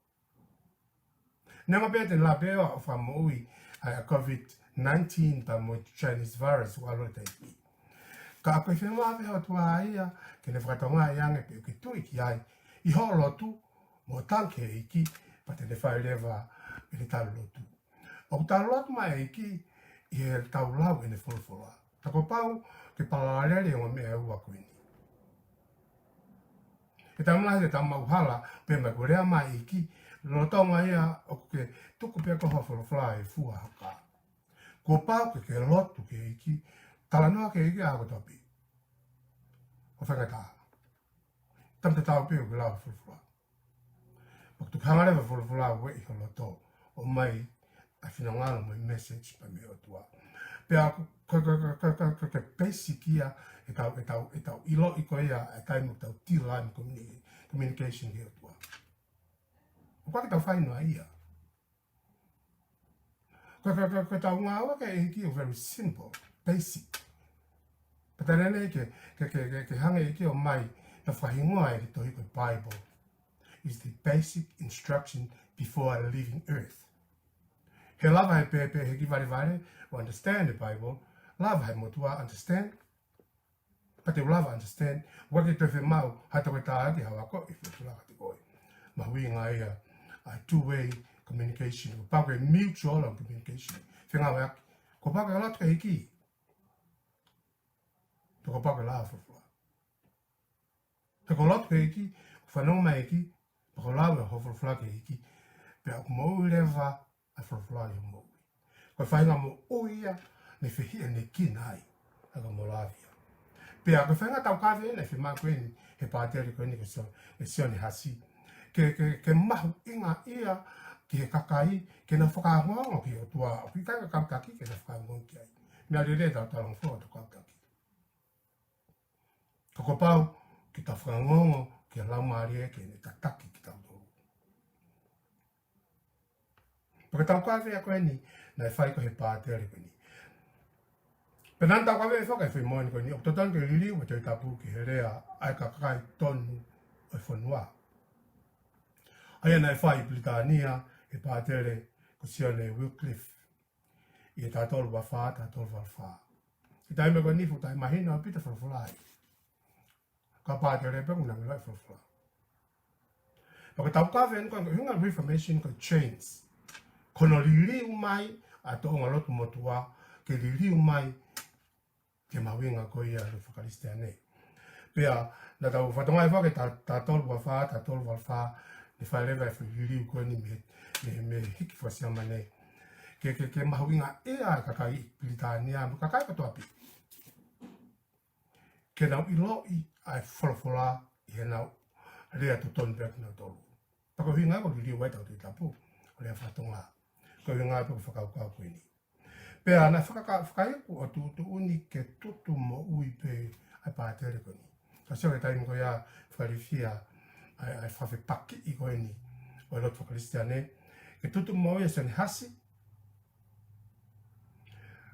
Neongo pē te ne lava pē ʻo fakamoʻui ʻa e COVID nineteen pea mo e Chinese virus ʻoku ʻalu he taimi ni. Ka ko e fiemaʻu pē ʻe he ʻOtua ia ke ne fakatokangaʻi ange pe ʻoku ke tui ki ai ʻi hoʻo lotu mo tangi ki he ʻEiki, pea te ne fai leva ʻene tali lotu. ʻOku tali lotu mai e ʻEiki ʻi heʻetau lau ʻene folofola. Ka kuo pau ke palalele e ongo meʻa ʻe ua ko eni. Ke tau maʻu, ke tau maʻu hala, pea mo e lea mai e ʻEiki, lolotonga ia ʻoku ke tuku pē ko ē hoʻo folofola ʻi he fua haka. Kuo pau ke ke lotu ki he ʻEiki, talanoa ki he ʻEiki ʻaho kotoa pē. ʻO faingataʻa. Taimi tatau pē ʻoku ke lau e folofola. Pea ʻoku tuku hanga leva e folofola ʻo ueʻi ho loto, ʻomai ʻa e finangalo mo e message pea mei he ʻOtua. Pea ko, ko, ko e basic ia ʻetau, ʻetau, ʻetau ʻiloʻi ko ia e taimi ʻoku tau tila ai mo communi-, communication ki he ʻOtua. ʻOku ʻikai ke tau fai noa ia. Ko, ko, ko, ko ʻetau ngāue ki he ʻEiki ʻoku very simple, basic. Pea taimi ʻe niʻihi ke, ke, ke, ke, ke hanga ʻe he ʻEiki ʻo ʻomai, ʻo fakahingoa e tohi ko e Bible. Is the basic instruction before leaving earth. He lava he pēpē he kiʻi valevale ʻo understand the Bible, lava he motuʻa understand, pea te u lava understand, ʻoku ʻikai ke toe fiemaʻu ha toketā ke hanga ʻo akoʻi e folofola kiate koe. Mahuʻinga ia ʻa e two-way communication, kuo pau ke mutual communication. Fengāueʻaki, kuo pau ke lotu ki he ʻEiki. Pea kuo pau ke lau e folofola. Pea ko e lotu ki he ʻEiki, fanongo mai e ʻEiki, pea ko e lau e folofola ki he ʻEiki, pea ʻoku moʻui leva ʻa e folofola ʻi hoʻo moʻui. Ko e faʻahinga moʻui ia ne fehiʻanekina ai ʻa e kau Molavia. Pea ko e faʻahinga taukave eni, fiemaʻu ko eni ʻe he pātele ko eni ko Sio-, ʻe Sione Hasi. Ke, ke, ke mahuʻinga ia ki he kakai, ke nau fakaongoongo ki he ʻOtua, ʻoku ʻikai ke kātaki ke nau fakaongoongo ki ai. Meʻa lelei ʻetau talangofua ʻo tau kātaki. Ka kuo pau ke tau fakaongoongo ki he Laumālie ke ne tataki kitautolu. Pea ko e taukave ko eni naʻe fai ko ē ʻe he pātele ko eni. Pea naʻa ne taukave foki e foʻi moʻoni ko eni, ʻoku totonu ke liliu e Tohi Tapu ki he lea ʻa e kakai tonu ʻo e fonua. ʻA ia naʻe fai ʻi Pilitānia ʻe he pātele ko Sione Wycliffe. ʻI he taha tolu ua fā, taha tolu valu fā. ʻI he taimi ko eni fuʻu taimi mahino ʻaupito e folofola ai. Ka pātele pē ʻoku ne lau e folofola. Pea ko e taukave eni ko e ʻuhinga Reformation ko e change. Ko hono liliu mai ʻa e tōʻonga lotu motuʻa, ke liliu mai ki he mahuʻinga ko ia ʻo e lotu fakakalisitiane. Pea naʻa tau fakatokangaʻi foki ʻi he taha, taha tolu ua fā, taha tolu valu fā, ne fai leva e foʻi liliu ko eni mei, mei, mei he hiki fakasiamane. Ke, ke, ke mahuʻingaʻia e kakai Pilitānia, mo e kakai kotoa pē. Ke nau ʻiloʻi ʻa e folofola ʻi heʻenau lea totonu pē ʻa kinautolu. Pea ko e ʻuhinga ia ʻoku liliu ai ʻetau Tohi Tapu, ʻo lea faka-Tonga. Ko e ʻuhinga ia ʻoku fakakaukau ko eni. Pea naʻe fakaka-, fakaiku ʻo tuʻutuʻuni ke tutu moʻui pē ʻa e pātele ko eni. Ka sio ki he taimi ko ia fakalifia ʻa e, ʻa e fakafepakiʻi ko eni ʻo e lotu fakakalisitiane. Ke tutu moʻui ʻa Sione Hasi.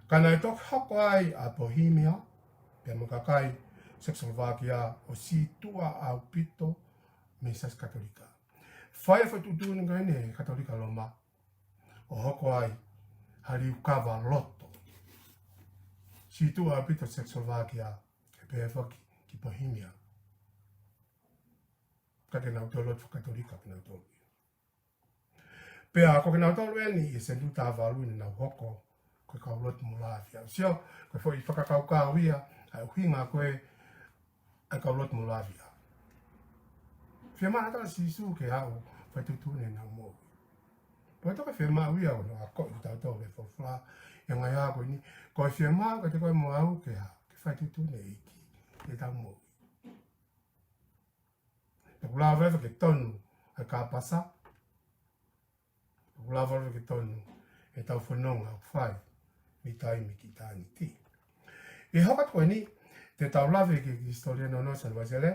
Ka naʻe toki hoko ai ʻa Bohemia, pea mo e kakai Cexoslovakia ʻo sītuʻa ʻaupito mei he Siasi Katolika. Fai e foʻi tuʻutuʻuni ko eni ʻe he Katolika Loma ʻo hoko ai ha liukava loto. Sītuʻa ʻaupito Cexoslovakia, ʻe pehē foki ki Bohemia. Ka ke nau tolo fakatolika ke nau tolo. Pea ko kinautolu eni ʻi he senituli taha valu naʻa nau hoko ko e kau lotu Molavia. Sio, ko e foʻi fakakaukau ia ʻa e ʻuhinga ko ē ʻa e kau lotu Molavia. Fiemaʻu ʻe Sīsū ke haʻu ʻo fai tuʻutuʻuni ʻenau moʻui. Pea toki fiemaʻu ia ʻo ne akoʻi kitautolu ʻe he folofola ʻi he ngaahi ʻaho ko eni, ko e fiemaʻu kiate koe mo au ke ha, ke fai tuʻutuʻuni ʻEiki ʻi heʻetau moʻui. Te u lava leva ke tonu ʻa e kāpasa. Te u lava leva ke tonu ʻetau fononga ʻoku fai mei taimi ki ʻitāniti. ʻI he hoko atu ko eni, te tau lave ki he hisitōlia nounou ʻo Sione Uēsile,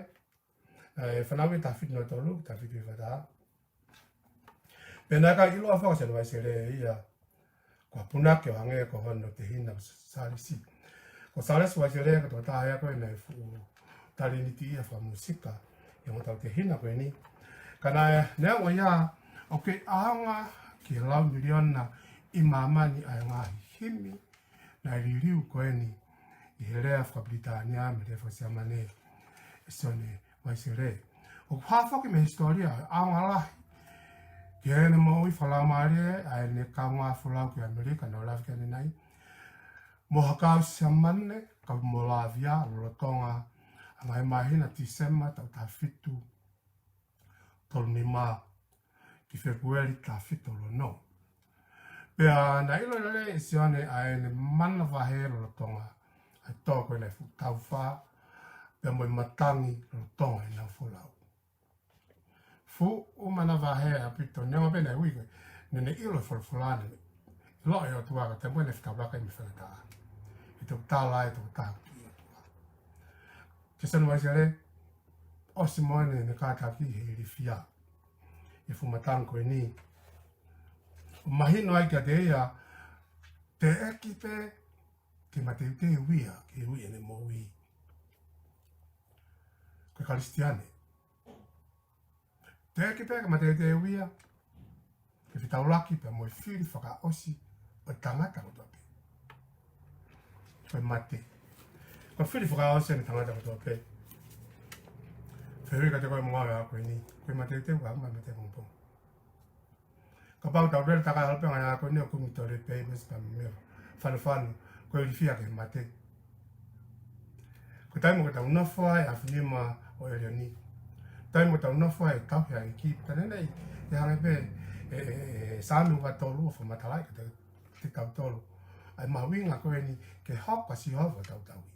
ʻa e fanauʻi taha fitu noa tolu, taha fitu hiva taha. Pea naʻe ʻikai ʻiloa foki ʻe Sione Uēsile ia ko ha punake ʻo hangē ko hono tehina ko Sālesi. Ko Sālesi Uēsile ko e tokotaha ia ko ē naʻe fuʻu talēniti ia fakamūsika ʻi he ongo taʻu tehina ko eni. Ka naʻe, neongo ia, ʻoku kei ʻaonga ki he lau miliona ʻi māmani ʻa e ngaahi himi naʻe liliu ko eni ʻi he lea fakapilitānia mo e lea fakasiamane ʻe Sione Uēsile. ʻOku hā foki mei he hisitōlia ʻa e ʻaonga lahi ki heʻene moʻui fakalaumālie ʻa ʻene kaungā folau ki ʻAmelika naʻe lave ki ai ʻanenai, mo ha kau Siamane, kau Molavia, lolotonga ʻa e ngaahi māhina Tīsema taʻu taha fitu tolu nima ki Fēpueli taha fitu tolu ono. Pea naʻe ʻilo lelei ʻe Sione ʻa ʻene manavahē lolotonga ʻa e tō ko ē naʻe fuʻu taufa, pea mo e matangi lolotonga ʻenau folau. Fuʻu manavahē ʻaupito, neongo pē naʻe ui ko ē, naʻa ne ʻilo e folofola naʻe ʻiloʻi ʻe he ʻOtua ka te mui naʻe fetaulaka ʻi he faingataʻa. ʻE toki tala ʻe he tokotaha ko e ʻOtua. Ko Sione Uēsile, ʻosi moʻoni ʻene kātaki he ilifia. ʻI he fuʻu matangi ko eni. Mahino ai kiate ia, teʻeki pē ke mateuteu ia, ke ui ʻene moʻui. Ko e Kalisitiane. Teʻeki pē ke mateuteu ia, ke fetaulaki pea mo e fili fakaʻosi ʻo e tangata kotoa pē. Ko e mate. Ko e fili fakaʻosi ʻo e tangata kotoa pē. Fehuʻi kiate koe mo au he ʻaho ko eni. Ko e mateuteu ka ma mate pongipongi. Kapau tau lele takai holo pē ngaahi ʻaho ko eni ʻo kumi tole pē mesi pea mo e meʻa fanofano. Ko e ilifia ki he mate. Ko e taimi ʻoku tau nofo ai ʻi he ʻafinima ʻo ʻElioni. Taimi ʻoku tau nofo ai ʻi he tauhi ʻa e ʻEiki. Pea naʻe ʻi ai, ʻe hangē pē ʻe, ʻe, ʻe, ʻe Saame ua tolu ʻo fakamatalaʻi kiate, kiate kitautolu ʻa e mahuʻinga ko eni ke hoko ʻa Sihova ʻo tau tauhi.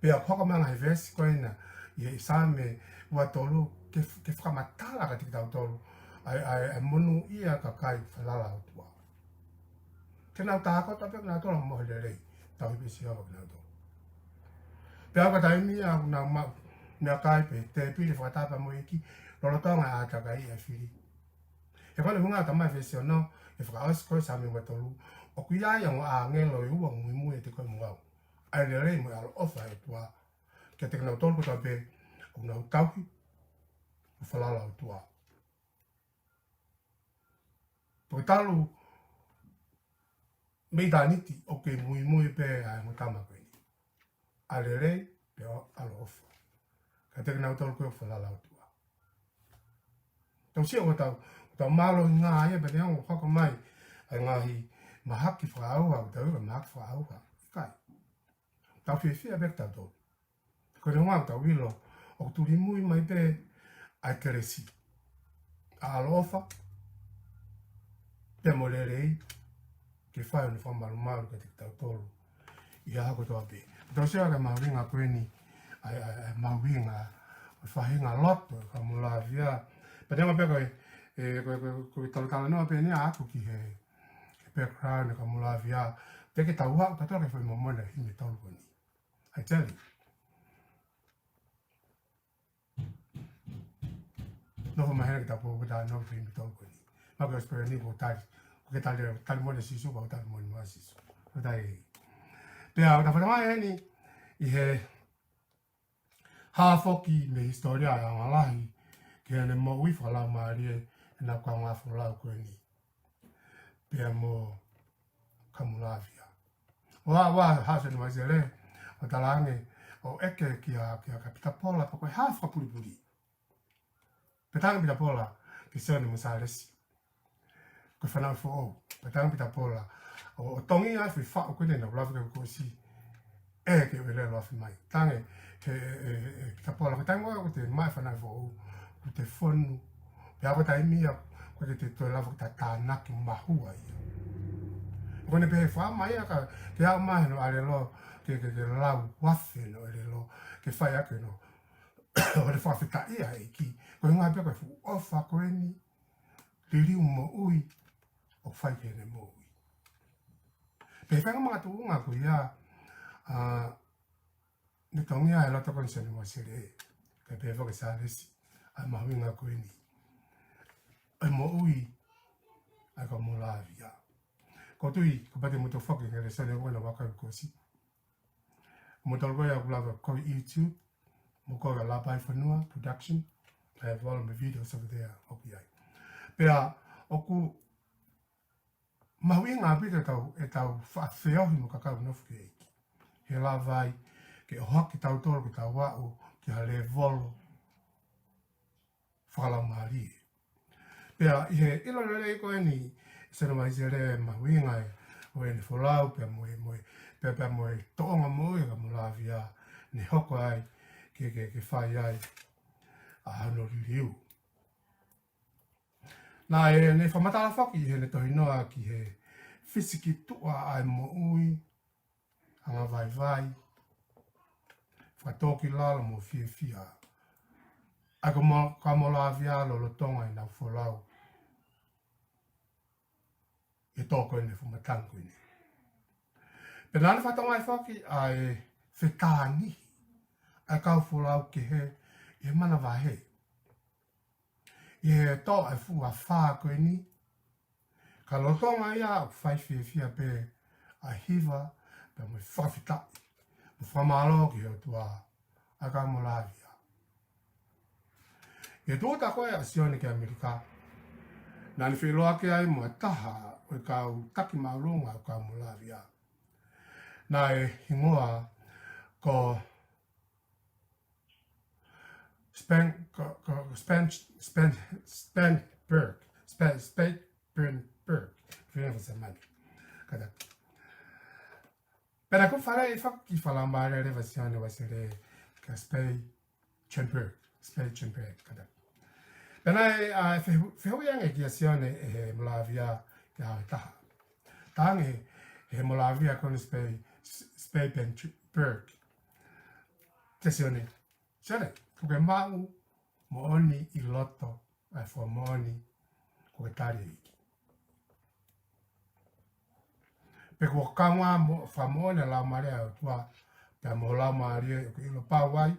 Pea ʻoku hoko mai ʻa e ngaahi veesi ko ena ʻi he Saame ua tolu ke, ke fakamatala kiate kitautolu ʻa e, ʻa e, ʻa e monūʻia ʻa e kakai falala ʻOtua. Ke nau tākoto pē kinautolu ʻo mohe lelei, tauhi pē ʻe Sihova kinautolu. Pea ko e taimi ia ʻoku nau maʻu meʻakai pē, tēpile fakataha pea mo e ʻEiki, lolotonga ʻa e ʻātakai ʻa e fili. He ko hono ʻuhinga ʻoku talamai ʻe he veesi ono, ʻi he fakaʻosi ko ē Saame ua tolu, ʻoku ʻi ai ʻa e ongo ʻāngelo ʻe ua ʻoku muimui ʻiate koe mo au. ʻA e lelei mo e ʻaloʻofa ʻa e ʻOtua kiate kinautolu kotoa pē ʻoku nau tauhi ʻa e falala ʻOtua. Pea talu mei ʻitāniti ʻoku kei muimui pē ʻa e ongo tama ko eni. ʻA e lelei pea ʻaloʻofa kiate kinautolu ko ē ʻoku falala ʻOtua. Tau sio ʻoku tau, ʻoku tau mālohi ngā ia pea neongo ʻoku hoko mai ʻa e ngaahi mahaki fakaʻauha, ʻoku tau ʻilo mahaki fakaʻauha. ʻIkai. Tau fiefia pē kitautolu. Ko e ʻuhinga ʻoku tau ʻilo, ʻoku tulimui mai pē ʻa e kelesi, ʻa e ʻaloʻofa, pea mo e lelei, ke fai hono fakamalumalu kiate kitautolu ʻi he ʻaho kotoa pē. Tau sio ki he mahuʻinga ko eni, ʻa e, ʻa e, ʻa e mahuʻinga ʻo e faʻahinga lotu ʻa e kau Molavia. Pea neongo pē ko e, ʻe, ko e, ko e, ko e talatalanoa pē eni ʻaʻaku ki he, ki he background ʻa e kau Molavia. Te ke tau haʻu kitautolu ki he foʻi momona himi tolu ko eni. I tell you. Nofo mai hena ki tapu ʻo ta nofo ki he himi tolu ko eni. Maka ʻosi pē eni ko tali. Ko ke tali, tali moʻoni Sīsū, ko tali moʻoni mo Sīsū. Ko tali. Pea, ʻo ta fana mai eni, ʻi he Hā foki mei he hisitōlia ʻa e Anga Lahi ki heʻene moʻui fakalaumālie ʻenau kaungā folau ko eni pea mo Kaumolāvia. ʻO aʻu ā Sione Uēsile ʻo talaange ʻo ʻeke kia, kia Kapita Pola pe ko e hā e fakapulipuli. Pea talaange ʻe Pita Pola kia Sione mo Sālesi, ko e fanauʻi foʻou. Pea talaange ʻe Pita Pola ʻo, ʻo tongi ai e foʻi faʻu ko eni naʻa nau lave ki ai kuo ʻosi, ʻeke ʻo ʻelelo afe mai. Talaange ʻe, ʻe, ʻe, ʻe Pita Pola, ko e taimi ʻoku te maʻu e fanauʻi foʻou, kuo te fonu. Pea ko e taimi ia ʻoku ʻikai ke te toe lava ke ta tānaki mahua ia. Ko ʻene pehē fakaʻamu ia ka, ke aʻu mai hono ʻelelo, ke, ke, ke lau afe hono ʻelelo, ke fai ʻaki hono, hono fakafetaʻi ʻa e ʻEiki. Ko e ʻuhinga pē ko e fuʻu ʻofa ko eni, liliu moʻui ʻoku fai ki heʻene moʻui. Pea ko e faʻahinga makatuʻunga ko ia, ā, ne tongi ai e loto ko eni ʻo Sione Uēsile, kae pehē foki ʻe Sālesi, ʻa e mahuʻinga ko eni ʻo e moʻui ʻa e Kaumolāvia. ʻOku ou tui, kapau te mou toe foki ki he lēsoni ko ena ʻo e uike kuo ʻosi, mou toe lave ʻoku lava ko e YouTube, mou ko e Lāpai Fonua Production, they have all my videos over there, ʻoku ʻi ai. Pea ʻoku mahuʻinga ʻaupito ʻetau, ʻetau faʻa feohi mo e kakai ʻoku nofo ki he ʻEiki. He lava ai ke ʻohake kitautolu ke tau aʻu ki ha lēvolo fakalaumālie. Pea ʻi he ʻilo lelei ko eni ʻe Sione Uēsile e mahuʻinga ʻo ʻene folau pea mo e, mo e, pea, pea mo e tōʻonga moʻui ʻa Kaumolāvia, ne hoko ai ke, ke, ke fai ai ʻa hono liliu. Naʻe, ne fakamatala foki ʻi heʻene tohinoa ki he fisiki tuʻa ʻa e moʻui, angavaivai, fakatōkilalo mo fiefia ʻa e Kaumo-, Kaumolāvia lolotonga ʻenau folau ʻi he tō ko eni, fuʻu matangi ko eni. Pea naʻa ne fakatokangaʻi foki ʻa e fetāngihi ʻa e kau folau kehe ʻi he manavahē. ʻI he tō ʻa e fuʻu afā ko eni, ka lolotonga ia ʻoku fai fiefia pē ʻa e hiva, pea mo e fakafetaʻi mo e fakamālō ki he ʻOtua ʻa e Kaumolāvia. ʻI he tūʻuta ko ē ʻa Sione ki ʻAmelika, naʻa ne feʻiloaki ai mo e taha ʻo e kau taki māʻolunga ʻo e Kaumolāvia. Naʻe hingoa ko Span-, ko, ko Span-, Span-, Spangenberg, Span-, Spangenberg, fina fa samani. Kātaki. Pea naʻe kupu fale ʻi he fakakī fakalaumālie leva ʻa Sione Uēsile kia Spangenberg, Spangenberg, kātaki. Pea naʻe, ā, fehu-, fehuʻi ange kia Sione ʻe he Molāvia ki he ʻaho ʻe taha. Talaange ʻe he Molāvia ko eni Spe-, Spangenberg kia Sione, Sione, kuo ke maʻu moʻoni ʻi loto ʻa e fakamoʻoni kuo ke tali ʻe he ʻEiki? Pe kuo ke kaungā mo-, fakamoʻoni ʻa e Laumālie ʻo e ʻOtua, pea mo e laumālie ʻoku ke ʻilo pau ai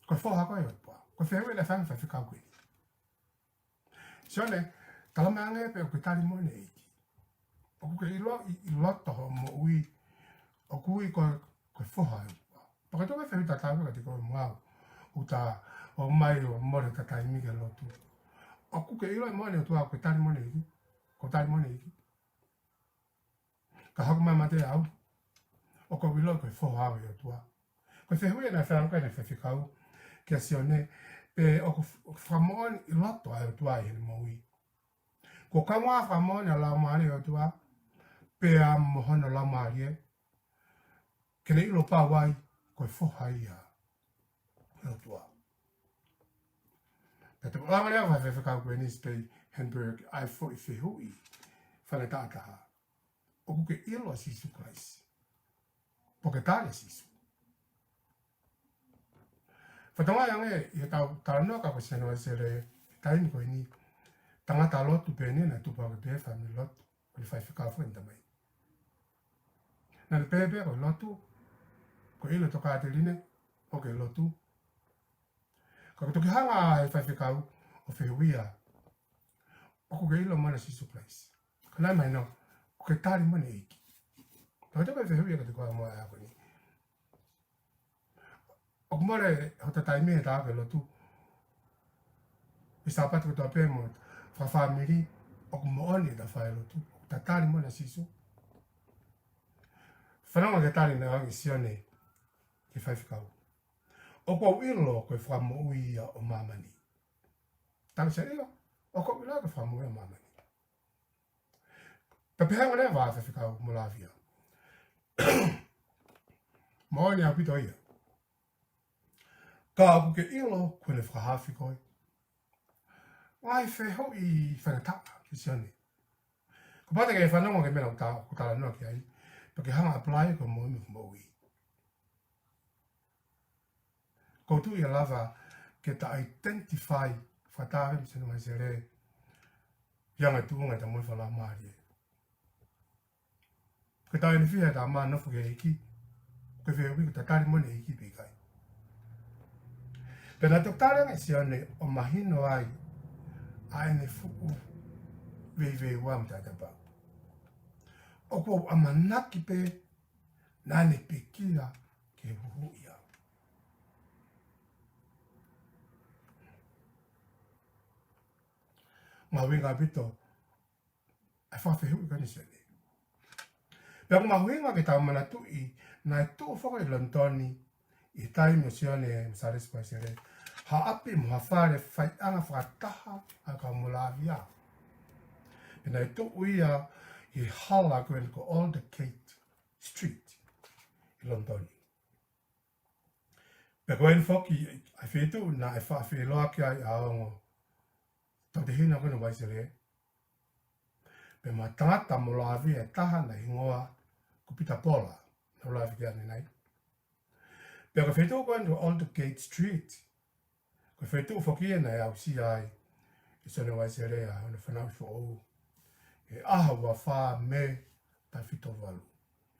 ko e Foha koe ʻo e ʻOtua? Ko e fehuʻi ʻa e faʻahinga faifekau ko eni. Sione, talamai ange pē ʻoku ke tali moʻoni e ʻEiki. ʻOku ke ʻilo ʻi, ʻi loto hoʻo moʻui ʻoku ui koe ko e Foha ʻo e ʻOtua? Pea ko e tō mai e fehuʻi tatau kiate koe mo au, ʻoku ta ō mai ʻo mole ʻeta taimi ke lotu. ʻOku ke ʻilo moʻoni ʻOtua, ʻoku ke tali moʻoni e ʻEiki? Kuo ke tali moʻoni e ʻEiki? Ka hoko mai mate au, ʻoku ou ʻilo ko e Foha au ʻo e ʻOtua. Ko e fehuʻi ena naʻe fai ange ʻe he faifekau kia Sione, pe ʻoku f-, ʻoku fakamoʻoni ʻi loto ʻa e ʻOtua ʻi heʻene moʻui? Kuo ke kaungā fakamoʻoni ʻa e Laumālie ʻo e ʻOtua, pea mo hono laumālie, ke ne ʻilo pau ai ko e Foha ia ʻo e ʻOtua? Pea tō ange leva ʻe he faifekau ko eni Spangenberg ʻa e foʻi fehuʻi fale taʻataha: ʻOku ke ʻilo ʻa Sīsū Kalaisi? Pe ʻoku ke tali ʻa Sīsū? Fakatokangaʻi ange ʻi heʻetau talanoa kia Sione Uēsile he taimi ko eni, tangata lotu pē eni naʻe tupu hake pē he fāmili lotu, ko ʻene faifekau foki ʻene tamai. Naʻa ne pehē pē ko e lotu, ko e ʻilo e tokāteline, ʻoku ke lotu. Ka kuo toki hanga ʻe he faifekau ʻo fehuʻia, ʻOku ke ʻilo moʻoni ʻa Sīsū Kalaisi? Ka naʻe mahino, ʻoku ke tali moʻoni e ʻEiki? Ka ko e fehuʻi ia kiate koe mo au he ʻaho ko eni. ʻOku mole hota taimi ʻe taha ke lotu ʻi he Sāpate kotoa pē mo e fakafāmili, ʻoku moʻoni ʻeta fai e lotu, ʻoku tatali moʻoni ʻa Sīsū. Fanongo ki he tali naʻe ʻoange ʻe Sione ki he faifekau. ʻOku ou ʻilo ko e fakamoʻui ia ʻo māmani. Tali ʻe Sione, ʻio, ʻoku ou ʻilo ko e fakamoʻui ʻo māmani. Pea pehē ange leva ʻa e faifekau mo Lavia. Moʻoni ʻaupito ia. Ka ʻoku ke ʻilo kuo ne fakahaofi koe. Ngaahi fehuʻi faingataʻa kia Sione. Kapau te ke fanongo ki he meʻa naʻa ku ta-, ku talanoa ki ai, pea ke hanga ʻo apply ki hoʻo moʻui mo hoku moʻui. ʻOku ou tui ʻe lava ke ta identify fakataha mo Sione Uaisele, ʻi he anga e tuʻunga ʻeta moʻui fakalaumālie. Ko ʻeta ʻi he fiha ʻeta mā nofo ki he ʻEiki, ko e fehuʻi ko e tatali moʻoni e ʻEiki pe ʻikai. Pea naʻe toki tali ange ʻe Sione ʻo mahino ai ʻa ʻene fuʻu veiveiua mo taʻetapau. ʻOku ou ʻamanaki pē naʻa ne pekia ke huhuʻi au. Mahuʻinga ʻaupito ʻa e fakafehuʻi ko eni ʻa Sione. Pea ʻoku mahuʻinga ke tau manatuʻi naʻe tuʻu foki ʻi Lonitoni ʻi he taimi ʻo Sione mo Sālesi Uaisele, ha ʻapi mo ha fale faiʻanga fakataha ʻa e kau Molavia. Pea naʻe tuʻu ia ʻi he hala ko eni ko Aldersgate Street ʻi Lonitoni. Pea ko eni foki ʻa e feituʻu naʻe faʻa feʻiloaki ai ʻa e ongo tautehina ko eni ʻo Uaisele, pea mo e tangata Molavia ʻe taha naʻe hingoa ko Pita Pola, naʻa ku lave ki ai ʻanenai. Pea ko e feituʻu ko eni ko Aldersgate Street, ko e feituʻu foki ia naʻe aʻusia ai ʻe Sione Uaisele ʻa hono fanauʻi foʻou ʻi he ʻaho ua fā Mē taha fitu tolu valu,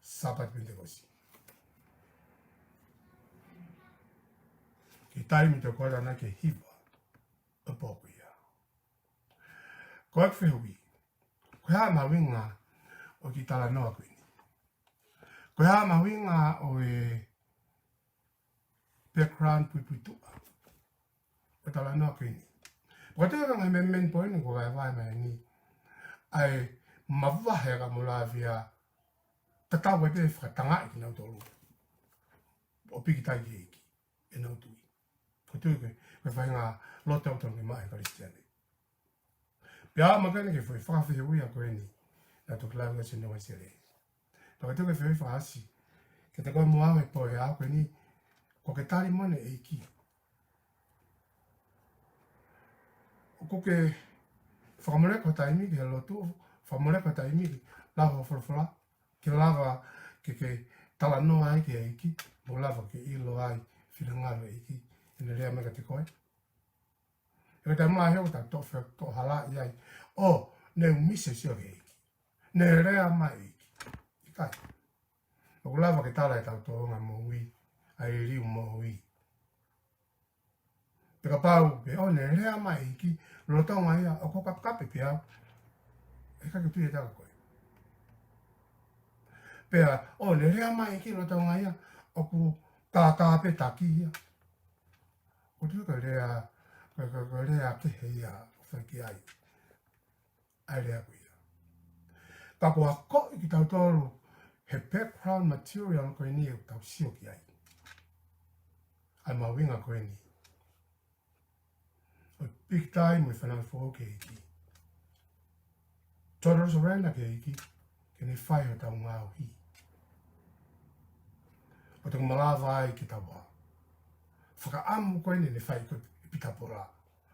Sāpate Penitekosi. Ki he taimi toe kole ʻana ki he hiva ʻo e pō ko ia. Ko ʻeku fehuʻi, ko e hā e mahuʻinga ʻo e kiʻi talanoa ko eni? Ko e hā e mahuʻinga ʻo e background puipuituʻa ʻo e talanoa ko eni? Pea ko e taha ʻo e ngaahi main point ko e vahevahe mai eni, ʻa e mavahe ʻa e kau Molavia, tatau ai pē fakatangaʻi kinautolu ʻo pikitai ki he ʻEiki ʻenau tui. ʻOku ou tui ko e, ko e faʻahinga loto ʻoku totonu ke maʻu ʻe he Kalisitiane. Pea aʻu mai ko eni ki he foʻi fakafehuʻi ko eni naʻe toki lave ki ai ʻa Sione Uaisele. Pea ʻoku ou tui ko e fehuʻi fakaʻosi kiate koe mo au he pō ʻo e ʻaho ko eni, kuo ke tali moʻoni e ʻEiki? ʻOku ke fakamoleki ho taimi ki he lotu, fakamoleki ho taimi ki he lau ho folofola, ke lava ke ke talanoa ai ki he ʻEiki, mo lava ke ʻilo ai e finangalo ʻo e ʻEiki ʻi heʻene lea mai kiate koe? He ko e taimi lahi ʻoku tau toʻo fe-, toʻo halaʻi ai. ʻŌ, ne u misi e sio ki he ʻEiki. Ne lea mai e ʻEiki. ʻIkai. ʻOku lava ke tala ʻe tautolu ʻa e moʻui, ʻa e liliu moʻui. Pea kapau pē ʻoku ne lea mai e ʻEiki, lolotonga ia ʻoku ou kapekape pē au, ʻe ʻikai ke u tui ʻe taha kia koe. Pea ʻoku ne lea mai e ʻEiki lolotonga ia ʻoku kākā pē taki ia, ʻoku ou tui ko e lea, ko e, ko e, ko e lea kehe ia ʻoku fai ki ai ʻa e lea ko ia. Ka kuo akoʻi kitautolu he background material ko eni ʻoku tau sio ki ai, ʻa e mahuʻinga ko eni ʻo e pikitai mo e fanauʻi foʻou ki he ʻEiki. Total surrender ki he ʻEiki, ke ne fai hotau ngaohi, ʻo toki malava ai ke tau ʻā. Fakaʻamu ko eni ne fai ko ē ʻe Pita Pola.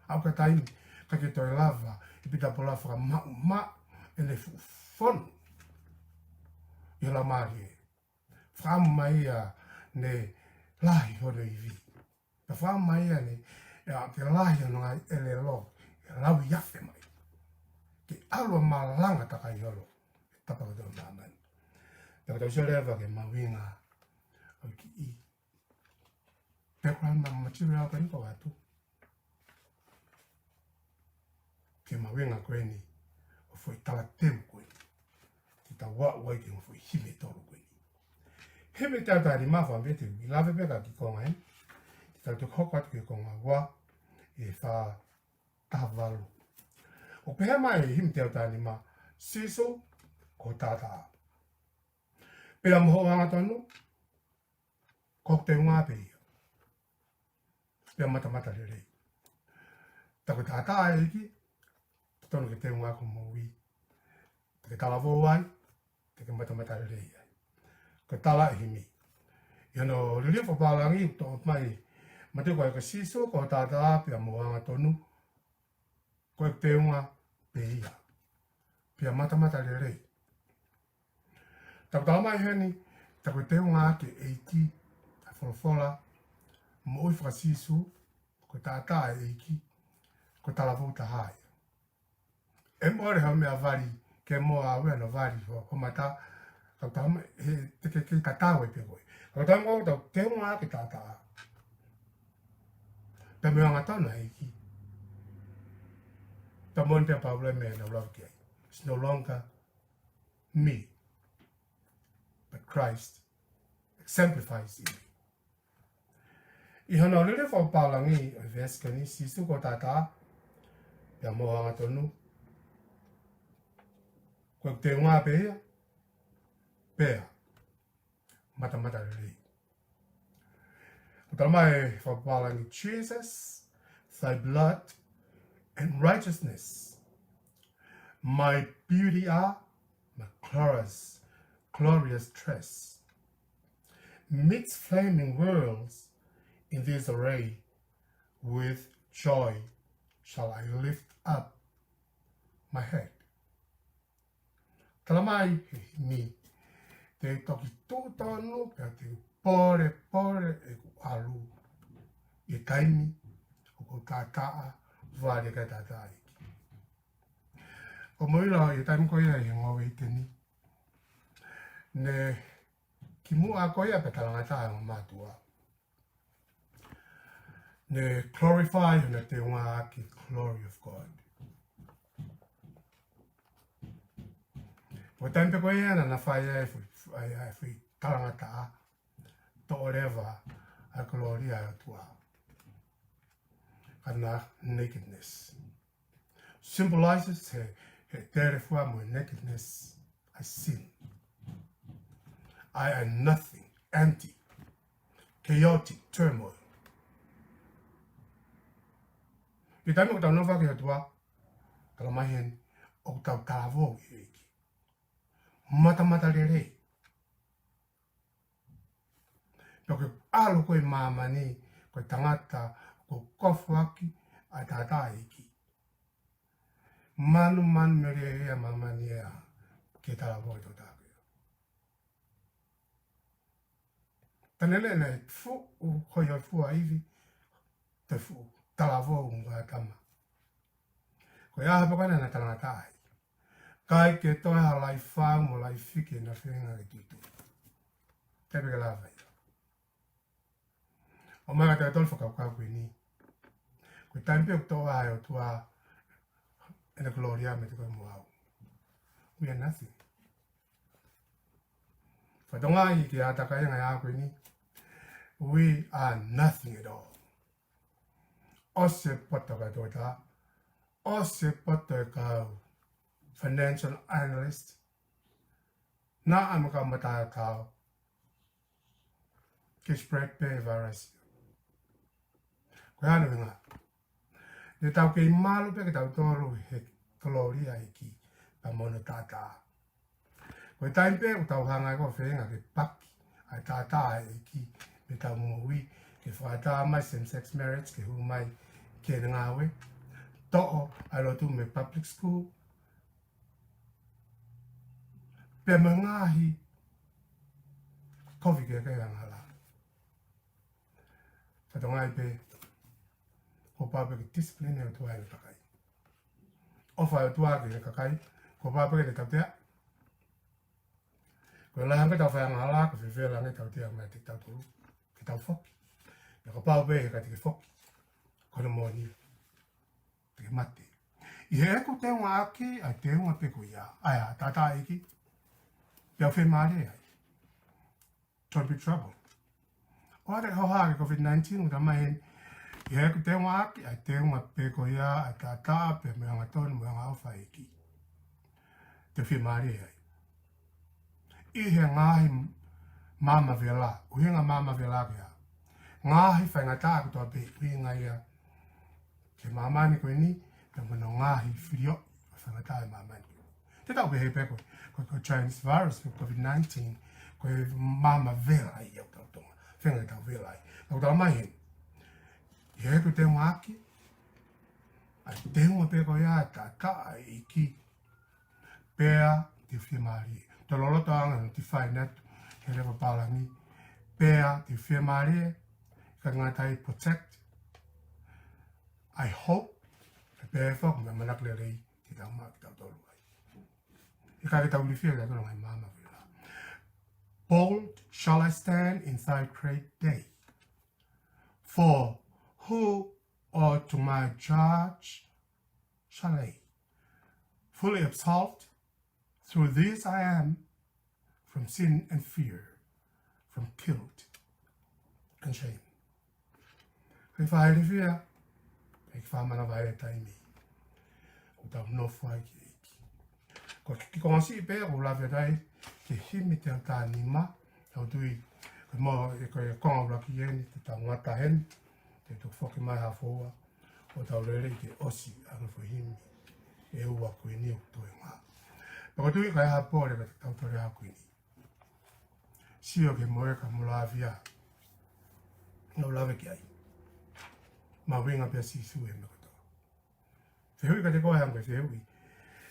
Aʻu ki he taimi ʻikai ke toe lava ʻe Pita Pola fakamaʻumaʻu ʻene fuʻu fonu ʻi he laumālie. Fakaʻamu mai ia ne lahi hono ivi. Pea fakaʻamu mai ia ne, ʻe, ke lahi hono ngaahi ʻelelo, ʻe lauiafe mai. Ke ʻalu ʻo malanga takai holo he tapa kotoa ʻo māmani. Pea ka tau sio leva ki he mahuʻinga ʻo e kiʻi background ma-, material ko eni ʻoku ʻoatu ki he mahuʻinga ko eni ʻo e foʻi talateu ko eni, ke tau aʻu ai ki he foʻi himi ʻe tolu ko eni. Himi ʻe taha taha nima, fakaʻamu pē te u kiʻi lave pē ka ki konga eni. Tau toki hoko atu ki he konga ua, ʻi he fā taha valu. ʻOku pehē mai ʻe he himi teau taha nima, Sīsū ko e taʻataʻa. Pea mo hoʻo angatonu, ko hoku teunga pē ia. Pea matamatalelei. Tā ko e taʻataʻa ʻa e ʻEiki, totonu ke teunga ʻaki hoʻo moʻui. Te ke talavou ai, te ke matamatalelei ai. Ko e tala ʻa e himi. ʻI hono liliu fakapālangi ʻoku toʻo mai, Mātiu, ko e, ko Sīsū ko e taʻataʻa pea mo e angatonu, ko e teunga pē ia. Pea matamatalelei. Tā ko e tala mai heni, tā ko e teunga ʻaki ʻe he ʻEiki ʻa e folofola, moʻui faka-Sīsū, ko e taʻataʻa ʻa e ʻEiki, ko e talavou taha ia. ʻE mole ha meʻa vali, ke mo a ue no vali ho, ho mata, ka tau ma-, he, te ke, ke tatau ai pē koe. Ka tau mo tau teunga ʻaki e taʻataʻa. Pea mo e angatonu ʻa e ʻEiki. Tā mo ni pē Paula meʻa naʻa ku lave ki ai. It's no longer me, but Christ exemplifies in me. ʻI hono liliu fakapālangi ʻo e veesi ko eni, Sīsū ko e taʻataʻa, pea mo e angatonu, ko e teunga pē ia, pea matamatalelei. ʻOku tala mai ʻe he fakapālangi, Jesus, thy blood and righteousness, my beauty are, my glorious, glorious dress. Midst flaming worlds in this array, with joy shall I lift up my head. Tala mai ʻe he himi, te u toki tuʻu tonu, pea te u pōlepole ʻeku ʻalu ʻi he taimi ʻoku ou taʻataʻa vale ki he taʻataʻa ʻa e ʻEiki. ʻOku mou ʻilo ʻi he taimi ko ia ʻi he ngoue ʻi Teni, ne kimuʻa ko ia pea talangataʻa ʻe he ongo mātuʻa. Ne glorify hono teunga ʻaki e glory of God. Ko e taimi pē ko ia naʻa na fai ai e foʻi, ai, ai e foʻi talangataʻa, toʻo leva ʻa e kolōlia ʻa e ʻOtua. Ka na nakedness. Symbolizes he, he telefua mo e nakedness ʻa e sin. I am nothing, empty, chaotic turmoil. ʻI he taimi ʻoku tau nofo ki he ʻOtua, tala mai heni, ʻoku tau talavou ʻi he ʻEiki. Matamatalelei. Pea ko e ʻalu ko ē ʻi māmani, ko e tangata kuo kofuʻaki ʻa e taʻataʻa ʻa e ʻEiki. Manumanu mele ia ʻa māmani ia ke talavou ʻi he tokotaha ko ia. Tanele ne fuʻu ko ia fua ivi, te fuʻu talavou mo e tama. Ko e ʻaho pē ko ena naʻa na talangataʻa ai. ʻIkai ke toe ha laifau mo laifiki ʻena feinga ke tuitui. Taimi ke lava ia. ʻOmai kiate kitautolu e fakakaukau ko eni. Ko e taimi pē ʻoku toʻo ai ʻe he ʻOtua ʻena kolōlia meiate koe mo au, we are nothing. Fatongia ki he ʻātakai ʻa e ngaahi ʻaho ko eni, we are nothing at all. ʻOsi e poto ʻa e toketā, ʻosi e poto ʻa e kau financial analyst, naʻa mo e kau mataotao, ke spread pē e virus. Ko e hā hono ʻuhinga? Ne tau kei malu pē kitautolu he kolōlia ʻa e ʻEiki pea mo hono taʻataʻa. Ko e taimi pē ʻoku tau hanga ai ko e feinga ke paki ʻa e taʻataʻa ʻa e ʻEiki mei heʻetau moʻui, ke fakaʻatā mai same-sex marriage ke hū mai ki heʻene ngāue, toʻo ʻa e lotu mei he public school, pea mo e ngaahi kovi kehekehe angahala. Fatongia ai pē, kuo pau pē ke discipline ʻe he ʻOtua ʻene kakai. ʻOfa ʻa e ʻOtua ki heʻene kakai, kuo pau pē ke ne tautea. Ko e lahi ange ʻetau fai angahala, ko e fēfē ange ʻetau tautea meiate kitautolu ke tau foki. Pea kapau pē ʻe ʻikai te ke foki, ko hono moʻoni te ke mate. ʻI heʻeku teunga ʻaki ʻa e teunga pē ko ia, ʻa e taʻataʻa ʻa e ʻEiki, pea u fiemālie ai. Don't be troubled. ʻOatu e hohaʻa ki he COVID nineteen, ʻoku tau ʻomai heni. ʻI heʻeku teunga ʻaki, ʻa e teunga pē ko ia ʻa e taʻataʻa pea mo e angatonu mo e angaʻofa ʻa e ʻEiki. Te u fiemālie ai. ʻI he ngaahi maama vela, ʻuhinga maama vela ki ai. Ngaahi faingataʻa kotoa pē, ʻuhinga ia ki he māmani ko eni, pea mo hono ngaahi filioʻi ʻo e faingataʻa ʻo e māmani ko eni. Te tau pehē pē ko e, ko e, ko e Chinese virus, ko e COVID nineteen, ko e maama vela ia ʻo e tau Tonga. Feinga ke tau vela ai. Tau tau mai heni. ʻI heʻeku teunga ʻaki, ʻa e teunga pē ko ia ʻa e taʻataʻa ʻa e ʻEiki. Pea te u fiemālie. Tau loloto ange ʻo notify atu he leva pālangi. Pea te u fiemālie, ʻikai ngata ai, protect. I hope, ʻe pehē foki mo e ʻamanaki lelei te tau maʻu kitautolu ai. ʻIkai ke tau ilifia kitautolu ʻe he ngaahi maama vela. Bold shall I stand in thy great day. For who art to my charge shall lay. Fully absolved, through this I am, from sin and fear, from guilt and shame. ʻIkai fai ilifia, ʻikai fai manavahē taimi. ʻOku tau nofo ai ki he ʻEiki. Ko e kiʻi konga siʻi pē ʻoku ou lave ai ki he himi teau taha nima, ʻoku ou tui, ko e mo, ʻe ko e konga ʻuluaki eni, te tau ngata heni, te tau foki mai ha foʻi ua, ʻo tau lele ke ʻosi ʻa e foʻi himi ʻe ua ko eni ʻoku toenga. Pea ʻoku ou tui ka ʻi ai ha pole ka te tau tole ha ko eni. Sio ki he moeka mo Lavia. Naʻa ku lave ki ai. Mahuʻinga pē ʻa Sīsū he meʻa kotoa. Fehuʻi kiate koe, hangē ko e fehuʻi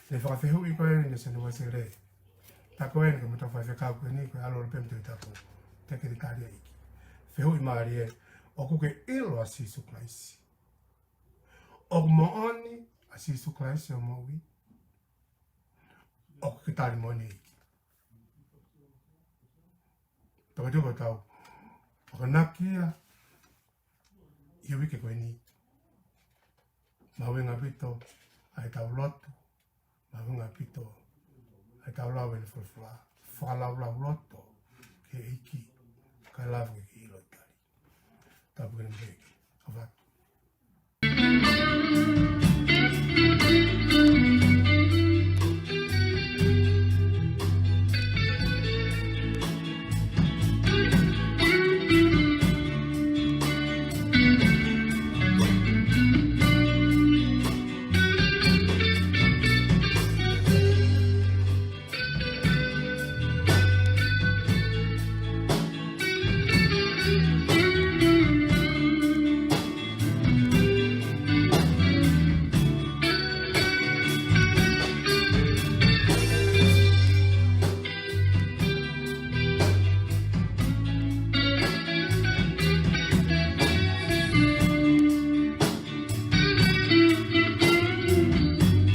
naʻe fakafehuʻi ko eni ʻe Sione Uēsile. Tā ko eni ko e motuʻa faifekau ko eni, ko e ʻAlo, ʻAlo pē mo e Tohi Tapu. Te ke tali ʻEiki. Fehuʻi mālie, ʻoku ke ʻilo ʻa Sīsū Kalaisi? ʻOku moʻoni ʻa Sīsū Kalaisi ʻi hoʻo moʻui? ʻOku ke tali moʻoni ʻEiki? Tau tuku ʻo tau akonaki ia ʻi he uike ko eni. Mahuʻinga ʻaupito ʻa e tau lotu. Mahuʻinga ʻaupito ʻa e tau lau ʻene folofola. Fakalaulauloto ki he ʻEiki. Kae lava ke ke ʻilo e tali. Tapu ke ne meke. ʻOfa atu.